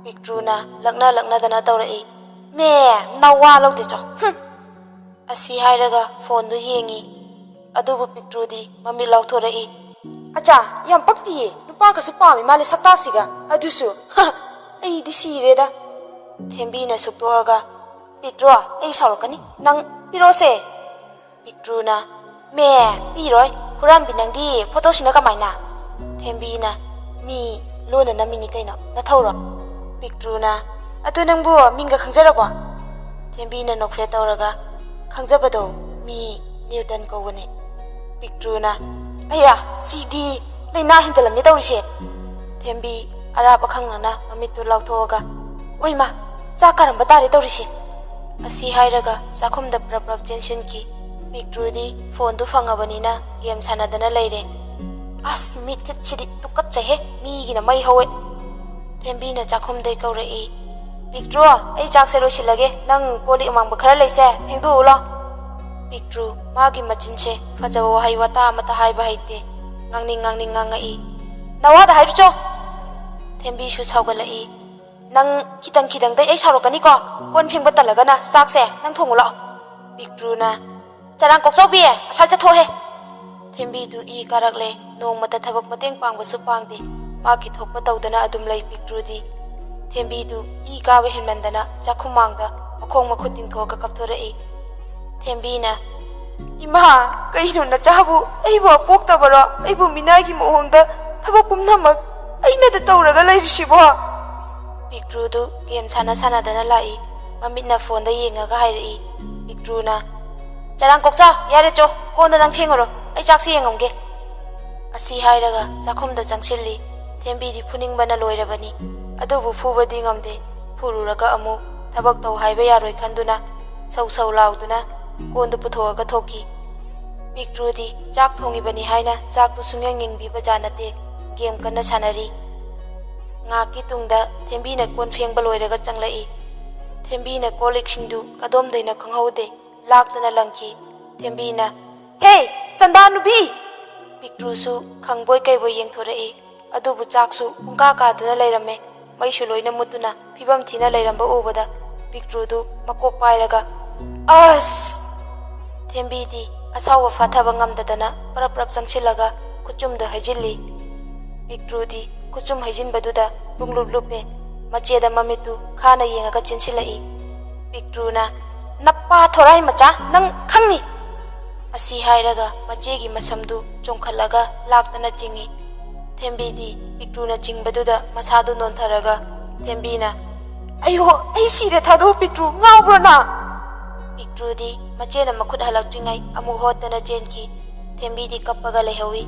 ꯄꯤꯛꯇ꯭ꯔꯨꯅ ꯂꯛꯅ ꯂꯛꯅꯗꯅ ꯇꯧꯔꯛꯏ꯫ "ꯃꯦ, ꯅꯋꯥ ꯂꯧꯗꯦ ꯆꯣ, ꯍꯨꯝ!" ꯑꯁꯤ ꯍꯥꯏꯔꯒ ꯐꯣꯟꯗꯨ ꯌꯦꯡꯉꯤ꯫ ꯑꯗꯨꯕꯨ ꯄꯤꯛꯇ꯭ꯔꯨꯗꯤ ꯃꯃꯤꯠ ꯂꯥꯎꯊꯣꯔꯛꯏ꯫ "ꯑꯆꯥ, ꯌꯥꯝ ꯄꯛꯇꯤꯌꯦ, ꯅꯨꯄꯥꯒꯁꯨ ꯄꯥꯝꯃꯤ ꯃꯥꯜꯂꯦ ꯁꯛꯇꯥꯁꯤꯒ, ꯑꯗꯨꯁꯨ, ꯍ, ꯑꯩꯗꯤ ꯁꯤꯔꯦꯗ!" ꯊꯦꯝꯕꯤꯅ ꯁꯨꯛꯇꯣꯛꯑꯒ, "ꯄꯤꯛꯇ꯭ꯔꯨ, ꯑꯩ ꯁꯥꯎꯔꯛꯀꯅꯤ, ꯅꯪ ꯄꯤꯔꯛꯑꯣꯁꯦ!" ꯄꯤꯛꯇ꯭ꯔꯨꯅ, "ꯃꯦ, ꯄꯤꯔꯣꯏ, ꯍꯨꯔꯥꯟꯕꯤ ꯅꯪꯗꯤ ꯐꯣꯇꯣꯁꯤꯅ ꯀꯃꯥꯏꯅ?" ꯊꯦꯝꯕꯤꯅ, "ꯃꯤ ꯂꯣꯟꯅ ꯅꯝꯃꯤꯅꯤ ꯀꯩꯅꯣ, ꯅꯊꯧꯔꯣ?" ꯄꯤꯛꯇ꯭ꯔꯨꯅ, "ꯑꯗꯨ ꯅꯪꯕꯨ ꯃꯤꯡꯒ ꯈꯪꯖꯔꯕꯣ?" ꯊꯦꯝꯕꯤꯅ ꯅꯣꯛꯐꯦꯠ ꯇꯧꯔꯒ, "ꯈꯪꯖꯕꯗꯣ ꯃꯤ ꯅ꯭ꯌꯨꯇꯟ ꯀꯧꯕꯅꯤ꯫" ꯄꯤꯛꯇ꯭ꯔꯨꯅ, "ꯑꯌꯥ, ꯁꯤꯗꯤ ꯂꯥꯏꯅꯥ ꯍꯦꯟꯖꯜꯂꯝꯃꯦ ꯇꯧꯔꯤꯁꯦ!" ꯊꯦꯝꯕꯤ ꯑꯔꯥꯞ ꯑꯈꯪꯅꯅ ꯃꯃꯤꯠꯇꯨ ꯂꯥꯎꯊꯣꯛꯑꯒ, "ꯑꯣꯏꯃ, ꯆꯥꯛ ꯀꯥꯔꯝꯕ ꯇꯥꯔꯦ ꯇꯧꯔꯤꯁꯦ!" ꯑꯁꯤ ꯍꯥꯏꯔꯒ ꯆꯥꯛꯈꯨꯝꯗ ꯄ꯭ꯔꯞ ꯄ꯭ꯔꯞ ꯆꯦꯟꯁꯤꯟꯈꯤ꯫ ꯄꯤꯛꯇ꯭ꯔꯨꯗꯤ ꯐꯣꯟꯗꯨ ꯐꯪꯉꯕꯅꯤꯅ ꯒꯦꯝ ꯁꯥꯟꯅꯗꯅ ꯂꯩꯔꯦ꯫ "ꯑꯁ, ꯃꯤꯠ ꯊꯤꯠꯁꯤꯗꯤ ꯇꯨꯀꯠꯆꯩꯍꯦ, ꯃꯤꯒꯤꯅ ꯃꯩ ꯍꯧꯋꯦ!" ꯊꯦꯝꯕꯤꯅ ꯆꯥꯛꯈꯨꯝꯗꯩ ꯀꯧꯔꯛꯏ꯫ "ꯄꯤꯛꯇ꯭ꯔꯨ, ꯑꯩ ꯆꯥꯛꯁꯦ ꯂꯣꯏꯁꯤꯜꯂꯒꯦ, ꯅꯪ ꯀꯣꯜ ꯂꯤꯛ ꯑꯃꯥꯡꯕ ꯈꯔ ꯂꯩꯁꯦ, ꯐꯦꯡꯗꯣꯛꯎ ꯂꯥꯎ꯫" ꯄꯤꯛꯇ꯭ꯔꯨ ꯃꯥꯒꯤ ꯃꯆꯤꯟꯁꯦ ꯐꯖꯕ ꯋꯥꯍꯩ ꯋꯥꯇꯥ ꯑꯃꯠꯇ ꯍꯥꯏꯕ ꯍꯩꯇꯦ꯫ ꯉꯥꯡꯅꯤꯡ ꯉꯥꯡꯅꯤꯡ ꯉꯥꯡꯉꯛꯏ꯫ "ꯅꯋꯥꯗ ꯍꯥꯏꯔꯨꯆꯣ!" ꯊꯦꯝꯕꯤꯁꯨ ꯁꯥꯎꯒꯠꯂꯛꯏ꯫ "ꯅꯪ ꯈꯤꯇꯪ ꯈꯤꯇꯪꯗꯩ ꯑꯩ ꯁꯥꯎꯔꯛꯀꯅꯤꯀꯣ, ꯀꯣꯟ ꯐꯦꯡꯕ ꯇꯜꯂꯒꯅ ꯆꯥꯛꯁꯦ ꯅꯪ ꯊꯣꯡꯉꯨ ꯂꯥꯛꯑꯣ꯫" ꯄꯤꯛꯇ꯭ꯔꯨꯅ, "ꯆꯔꯥꯡ ꯀꯣꯛꯆꯥꯎꯕꯤ, ꯑꯁꯥꯏ ꯆꯠꯊꯣꯛꯍꯦ!" ꯊꯦꯝꯕꯤꯗꯨ ꯏ ꯀꯥꯔꯛꯂꯦ꯫ ꯅꯣꯡꯃꯇ ꯊꯕꯛ ꯃꯇꯦꯡ ꯄꯥꯡꯕꯁꯨ ꯄꯥꯡꯗꯦ꯫ ꯃꯥꯒꯤ ꯊꯣꯛꯄ ꯇꯧꯗꯅ ꯑꯗꯨꯝ ꯂꯩ ꯄꯤꯛꯇ꯭ꯔꯨꯗꯤ꯫ ꯊꯦꯝꯕꯤꯗꯨ ꯏ ꯀꯥꯕ ꯍꯦꯟꯃꯟꯗꯅ ꯆꯥꯛꯈꯨꯝꯃꯥꯡꯗ ꯃꯈꯣꯡ ꯃꯈꯨꯠ ꯇꯤꯡꯊꯣꯛꯑꯒ ꯀꯞꯊꯣꯔꯛꯏ꯫ ꯊꯦꯝꯕꯤꯅ, "ꯏꯃꯥ, ꯀꯩꯅꯣ ꯅꯆꯥꯕꯨ? ꯑꯩꯕꯨ ꯑꯄꯣꯛꯇꯕꯔꯣ? ꯑꯩꯕꯨ ꯃꯤꯅꯥꯏꯒꯤ ꯃꯑꯣꯡꯗ ꯊꯕꯛ ꯄꯨꯝꯅꯃꯛ ꯑꯩꯅꯗ ꯇꯧꯔꯒ ꯂꯩꯔꯤꯁꯤꯕꯣ?" ꯄꯤꯛꯇ꯭ꯔꯨꯗꯨ ꯒꯦꯝ ꯁꯥꯟꯅ ꯁꯥꯟꯅꯗꯅ ꯂꯥꯛꯏ꯫ ꯃꯃꯤꯠꯅ ꯐꯣꯟꯗ ꯌꯦꯡꯉꯒ ꯍꯥꯏꯔꯛꯏ꯫ ꯄꯤꯛꯇ꯭ꯔꯨꯅ, "ꯆꯔꯥꯡ ꯀꯣꯛꯆꯥꯎ, ꯌꯥꯔꯦ ꯆꯣ, ꯀꯣꯟꯗ ꯅꯪ ꯐꯦꯡꯉꯨꯔꯣ, ꯑꯩ ꯆꯥꯛꯁꯤ ꯌꯦꯡꯉꯝꯒꯦ"꯫ ꯑꯁꯤ ꯍꯥꯏꯔꯒ ꯆꯥꯛꯈꯨꯝꯗ ꯆꯪꯁꯤꯜꯂꯤ꯫ ꯊꯦꯝꯕꯤꯗꯤ ꯐꯨꯅꯤꯡꯕꯅ ꯂꯣꯏꯔꯕꯅꯤ꯫ ꯑꯗꯨꯕꯨ ꯐꯨꯕꯗꯤ ꯉꯝꯗꯦ꯫ ꯐꯨꯔꯨꯔꯒ ꯑꯃꯨꯛ ꯊꯕꯛ ꯇꯧ ꯍꯥꯏꯕ ꯌꯥꯔꯣꯏ ꯈꯟꯗꯨꯅ ꯁꯧ ꯁꯧ ꯂꯥꯎꯗꯨꯅ ꯀꯣꯟꯗꯨ ꯄꯨꯊꯣꯛꯑꯒ ꯊꯣꯛꯈꯤ꯫ ꯄꯤꯛꯇ꯭ꯔꯨꯗꯤ ꯆꯥꯛ ꯊꯣꯡꯉꯤꯕꯅꯤ ꯍꯥꯏꯅ ꯆꯥꯛꯇꯨ ꯁꯨꯡꯌꯦꯡ ꯌꯦꯡꯕꯤꯕ ꯖꯥꯠ ꯅꯠꯇꯦ꯫ ꯒꯦꯝ ꯀꯟꯅ ꯁꯥꯟꯅꯔꯤ꯫ ꯉꯥꯏꯍꯥꯛꯀꯤ ꯇꯨꯡꯗ ꯊꯦꯝꯕꯤꯅ ꯀꯣꯟ ꯐꯦꯡꯕ ꯂꯣꯏꯔꯒ ꯆꯪꯂꯛꯏ꯫ ꯊꯦꯝꯕꯤꯅ ꯀꯣꯜ ꯂꯤꯛꯁꯤꯡꯗꯨ ꯀꯗꯣꯝꯗꯩꯅꯣ ꯈꯪꯍꯧꯗꯦ, ꯂꯥꯛꯇꯨꯅ ꯂꯪꯈꯤ꯫ ꯊꯦꯝꯕꯤꯅ, "ꯍꯦ, ꯆꯟꯗꯥ ꯅꯨꯄꯤ!" ꯄꯤꯛꯇ꯭ꯔꯨꯁꯨ ꯈꯪꯕꯣꯏ ꯀꯩꯕꯣꯏ ꯌꯦꯡꯊꯣꯔꯛꯏ꯫ ꯑꯗꯨꯕꯨ ꯆꯥꯛꯁꯨ ꯄꯨꯡꯀꯥ ꯀꯥꯗꯨꯅ ꯂꯩꯔꯝꯃꯦ꯫ ꯃꯩꯁꯨ ꯂꯣꯏꯅ ꯃꯨꯠꯇꯨꯅ ꯐꯤꯕꯝ ꯊꯤꯅ ꯂꯩꯔꯝꯕ ꯎꯕꯗ ꯄꯤꯛꯇ꯭ꯔꯨꯗꯨ ꯃꯀꯣꯛ ꯄꯥꯏꯔꯒ, "ꯑꯁ!" ꯊꯦꯝꯕꯤꯗꯤ ꯑꯁꯥꯎꯕ ꯐꯥꯊꯕ ꯉꯝꯗꯗꯅ ꯄꯔꯞ ꯄꯔꯞ ꯆꯪꯁꯤꯜꯂꯒ ꯈꯨꯆꯨꯝꯗꯨ ꯍꯩꯖꯤꯜꯂꯤ꯫ ꯄꯤꯛꯇ꯭ꯔꯨꯗꯤ ꯈꯨꯆꯨꯝ ꯍꯩꯖꯤꯟꯕꯗꯨꯗ ꯄꯨꯡꯂꯨꯞ ꯂꯨꯞꯄꯦ꯫ ꯃꯆꯦꯗ ꯃꯃꯤꯠꯇꯨ ꯈꯥꯅ ꯌꯦꯡꯉꯒ ꯆꯦꯟꯁꯤꯜꯂꯛꯏ꯫ ꯄꯤꯛꯇ꯭ꯔꯨꯅ, "ꯅꯄꯥ ꯊꯣꯔꯥꯏ ꯃꯆꯥ, ꯅꯪ ꯈꯪꯅꯤ!" ꯑꯁꯤ ꯍꯥꯏꯔꯒ ꯃꯆꯦꯒꯤ ꯃꯁꯝꯗꯨ ꯆꯣꯡꯈꯠꯂꯒ ꯂꯥꯛꯇꯅ ꯆꯤꯡꯏ꯫ ꯊꯦꯝꯕꯤꯗꯤ ꯄꯤꯛꯇ꯭ꯔꯨꯅ ꯆꯤꯡꯕꯗꯨꯗ ꯃꯁꯥꯗꯨ ꯅꯣꯟꯊꯔꯒ ꯊꯦꯝꯕꯤꯅ, "ꯑꯩꯍꯣ, ꯑꯩ ꯁꯤꯔꯦ, ꯊꯥꯗꯣꯛꯑꯣ ꯄꯤꯛꯇ꯭ꯔꯨ, ꯉꯥꯎꯕ꯭ꯔꯣ ꯅꯪ?" ꯄꯤꯛꯇ꯭ꯔꯨꯗꯤ ꯃꯆꯦꯅ ꯃꯈꯨꯠ ꯍꯜꯂꯛꯇ꯭ꯔꯤꯉꯩ ꯑꯃꯨꯛ ꯍꯣꯠꯇꯅ ꯆꯦꯟꯈꯤ꯫ ꯊꯦꯝꯕꯤꯗꯤ ꯀꯞꯄꯒ ꯂꯩꯍꯧꯏ꯫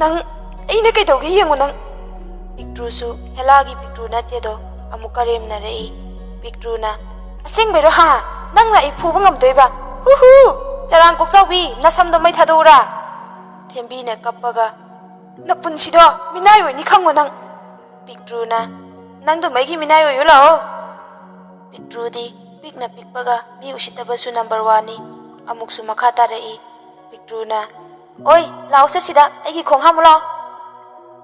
"ꯅꯪ, ꯑꯩꯅ ꯀꯩꯗꯧꯒꯦ ꯌꯦꯡꯉꯨ ꯅꯪ!" ꯄꯤꯛꯇ꯭ꯔꯨꯁꯨ ꯍꯦꯂꯥꯒꯤ ꯄꯤꯛꯇ꯭ꯔꯨ ꯅꯠꯇꯦꯗꯣ ꯑꯃꯨꯛ ꯀꯔꯦꯝꯅꯔꯛꯏ꯫ ꯄꯤꯛꯇ꯭ꯔꯨꯅ, "ꯑꯁꯦꯡꯕꯩꯔꯣ ꯍꯥ? ꯅꯪꯅ ꯑꯩ ꯐꯨꯕ ꯉꯝꯗꯣꯏꯕ? ꯍꯨ ꯍꯨ! ꯆꯔꯥꯡ ꯀꯣꯛꯆꯥꯎꯕꯤ, ꯅꯁꯝꯗꯣ ꯃꯩ ꯊꯥꯗꯣꯛꯎꯔꯥ?" ꯊꯦꯝꯕꯤꯅ ꯀꯞꯄꯒ, "ꯅꯄꯨꯟꯁꯤꯗꯣ ꯃꯤꯅꯥꯏ ꯑꯣꯏꯅꯤ ꯈꯪꯉꯣ ꯅꯪ!" ꯄꯤꯛꯇ꯭ꯔꯨꯅ, "ꯅꯪꯗꯣ ꯃꯩꯒꯤ ꯃꯤꯅꯥꯏ ꯑꯣꯏꯌꯨ ꯂꯥꯛꯑꯣ!" ꯄꯤꯛꯇ꯭ꯔꯨꯗꯤ ꯄꯤꯛꯅ ꯄꯤꯛꯄꯒ ꯃꯤ ꯎꯁꯤꯠꯇꯕꯁꯨ ꯅꯝꯕꯔ ꯋꯥꯟꯅꯤ꯫ ꯑꯃꯨꯛꯁꯨ ꯃꯈꯥ ꯇꯥꯔꯛꯏ꯫ ꯄꯤꯛꯇ꯭ꯔꯨꯅ, "ꯑꯣꯏ, ꯂꯥꯛꯑꯣꯁꯦ ꯁꯤꯗ, ꯑꯩꯒꯤ ꯈꯣꯡ ꯍꯥꯝꯃꯨ ꯂꯥꯛꯑꯣ!"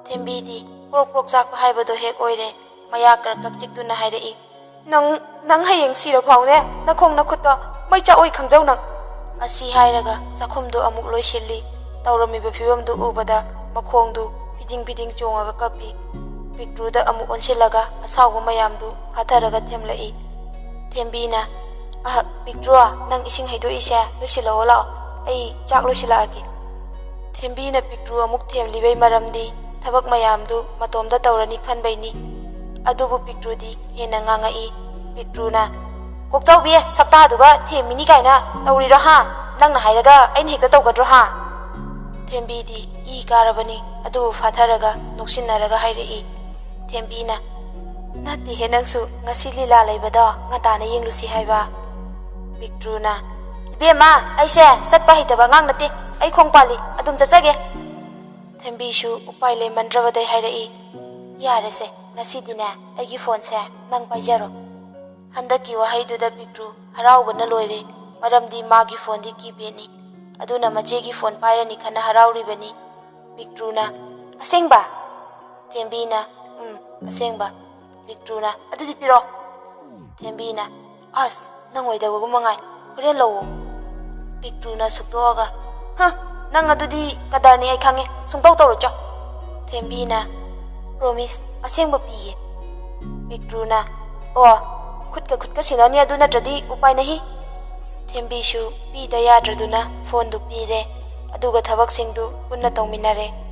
ꯊꯦꯝꯕꯤꯗꯤ ꯄ꯭ꯔꯣꯛ ꯄ꯭ꯔꯣꯛ ꯆꯥꯛꯄ ꯍꯥꯏꯕꯗꯣ ꯍꯦꯛ ꯑꯣꯏꯔꯦ꯫ ꯃꯌꯥ ꯀ꯭ꯔꯛ ꯀ꯭ꯔꯛ ꯆꯤꯛꯇꯨꯅ ꯍꯥꯏꯔꯛꯏ, "ꯅꯪ, ꯅꯪ ꯍꯌꯦꯡ ꯁꯤꯔ ꯐꯥꯎꯅꯦ, ꯅꯈꯣꯡ ꯅꯈꯨꯠꯇꯣ ꯃꯩ ꯆꯥꯛꯑꯣꯏ ꯈꯪꯖꯧ ꯅꯪ!" ꯑꯁꯤ ꯍꯥꯏꯔꯒ ꯆꯥꯛꯈꯨꯝꯗꯨ ꯑꯃꯨꯛ ꯂꯣꯏꯁꯤꯜꯂꯤ꯫ ꯇꯧꯔꯝꯃꯤꯕ ꯐꯤꯕꯝꯗꯨ ꯎꯕꯗ ꯃꯈꯣꯡꯗꯨ ꯐꯤꯗꯤꯡ ꯐꯤꯗꯤꯡ ꯆꯣꯡꯉꯒ ꯀꯞꯄꯤ꯫ ꯄꯤꯛꯇ꯭ꯔꯨꯗ ꯑꯃꯨꯛ ꯑꯣꯟꯁꯤꯜꯂꯒ ꯑꯁꯥꯎꯕ ꯃꯌꯥꯝꯗꯨ ꯐꯥꯊꯔꯒ ꯊꯦꯝꯂꯛꯏ꯫ ꯊꯦꯝꯕꯤꯅ, "ꯑꯍ, ꯄꯤꯛꯇ꯭ꯔꯨ, ꯅꯪ ꯏꯁꯤꯡ ꯍꯩꯗꯣꯛꯏꯁꯦ ꯂꯣꯏꯁꯤꯜꯂꯛꯑꯣ ꯂꯥꯛꯑꯣ꯫ ꯑꯩ ꯆꯥꯛ ꯂꯣꯏꯁꯤꯜꯂꯛꯑꯒꯦ꯫ ꯊꯦꯝꯕꯤꯅ ꯄꯤꯛꯇ꯭ꯔꯨ ꯑꯃꯨꯛ ꯊꯦꯝꯂꯤꯕꯩ ꯃꯔꯝꯗꯤ ꯊꯕꯛ ꯃꯌꯥꯝꯗꯨ ꯃꯇꯣꯝꯗ ꯇꯧꯔꯅꯤ ꯈꯟꯕꯩꯅꯤ꯫ ꯑꯗꯨꯕꯨ ꯄꯤꯛꯇ꯭ꯔꯨꯗꯤ ꯍꯦꯟꯅ ꯉꯥꯡꯉꯛꯏ꯫ ꯄꯤꯛꯇ꯭ꯔꯨꯅ, "ꯀꯣꯛꯆꯥꯎꯕꯤ, ꯁꯞꯇꯥꯗꯨꯒ ꯊꯦꯝꯃꯤꯅꯤ ꯀꯥꯏꯅ ꯇꯧꯔꯤꯔꯣ ꯍꯥ? ꯅꯪꯅ ꯍꯥꯏꯔꯒ ꯑꯩꯅ ꯍꯦꯛꯇ ꯇꯧꯒꯗ꯭ꯔꯣ ꯍꯥ?" ꯊꯦꯝꯕꯤꯗꯤ ꯏ ꯀꯥꯔꯕꯅꯤ꯫ ꯑꯗꯨꯕꯨ ꯐꯥꯊꯔꯒ ꯅꯣꯛꯁꯤꯟꯅꯔꯒ ꯍꯥꯏꯔꯛꯏ꯫ ꯊꯦꯝꯕꯤꯅ, "ꯅꯠꯇꯦꯍꯦ ꯅꯪꯁꯨ, ꯉꯁꯤ ꯂꯤꯂꯥ ꯂꯩꯕꯗꯣ ꯉꯟꯇꯥꯅ ꯌꯦꯡꯂꯨꯁꯤ ꯍꯥꯏꯕ?" ꯄꯤꯛꯇ꯭ꯔꯨꯅ, "ꯏꯕꯦꯝꯃ, ꯑꯩꯁꯦ ꯆꯠꯄ ꯍꯩꯇꯕ ꯑꯉꯥꯡ ꯅꯠꯇꯦ, ꯑꯩ ꯈꯣꯡ ꯄꯥꯜꯂꯤ, ꯑꯗꯨꯝ ꯆꯠꯆꯒꯦ꯫" ꯊꯦꯝꯕꯤꯁꯨ ꯎꯄꯥꯏ ꯂꯩꯃꯟꯗ꯭ꯔꯕꯗꯩ ꯍꯥꯏꯔꯛꯏ, "ꯌꯥꯔꯦꯁꯦ, ꯉꯁꯤꯗꯤꯅꯦ ꯑꯩꯒꯤ ꯐꯣꯟꯁꯦ ꯅꯪ ꯄꯥꯏꯖꯔꯣ꯫" ꯍꯟꯗꯛꯀꯤ ꯋꯥꯍꯩꯗꯨꯗ ꯄꯤꯛꯇ꯭ꯔꯨ ꯍꯔꯥꯎꯕꯅ ꯂꯣꯏꯔꯦ, ꯃꯔꯝꯗꯤ ꯃꯥꯒꯤ ꯐꯣꯟꯗꯤ ꯀꯤꯄꯦꯗꯅꯤ꯫ ꯑꯗꯨꯅ ꯃꯆꯦꯒꯤ ꯐꯣꯟ ꯄꯥꯏꯔꯅꯤ ꯈꯟꯅ ꯍꯔꯥꯎꯔꯤꯕꯅꯤ꯫ ꯄꯤꯛꯇ꯭ꯔꯨꯅ, "ꯑꯁꯦꯡꯕ?" ꯊꯦꯝꯕꯤꯅ, "ꯎꯝ, ꯑꯁꯦꯡꯕ꯫" ꯄꯤꯛꯇ꯭ꯔꯨꯅ, "ꯑꯗꯨꯗꯤ ꯄꯤꯔꯣ꯫" ꯊꯦꯝꯕꯤꯅ, "ꯑꯁ, ꯅꯪ ꯑꯣꯏꯗꯕꯒꯨꯝꯕ ꯉꯥꯏ, ꯍꯣꯔꯦꯟ ꯂꯧꯋꯣ꯫" ꯄꯤꯛꯇ꯭ꯔꯨꯅ ꯁꯨꯛꯇꯣꯛꯑꯒ, "ꯍ, ꯅꯪ ꯑꯗꯨꯗꯤ ꯀꯗꯔꯅꯤ ꯑꯩ ꯈꯪꯉꯦ, ꯁꯨꯡꯇꯧ ꯇꯧꯔꯣꯏ ꯆꯣ꯫" ꯊꯦꯝꯕꯤꯅ, "ꯄ꯭ꯔꯣꯃꯤꯁ, ꯑꯁꯦꯡꯕ ꯄꯤꯒꯦ꯫" ꯄꯤꯛꯇ꯭ꯔꯨꯅ, "ꯑꯣ, ꯈꯨꯠꯀ ꯈꯨꯠꯀ ꯁꯤꯟꯅꯅꯤ, ꯑꯗꯨ ꯅꯠꯇ꯭ꯔꯗꯤ ꯎꯄꯥꯏ ꯅꯍꯤ꯫" ꯊꯦꯝꯕꯤꯁꯨ ꯄꯤꯗ ꯌꯥꯗ꯭ꯔꯗꯨꯅ ꯐꯣꯟꯗꯨ ꯄꯤꯔꯦ, ꯑꯗꯨꯒ ꯊꯕꯛꯁꯤꯡꯗꯨ ꯄꯨꯟꯅ ꯇꯧꯃꯤꯟꯅꯔꯦ꯫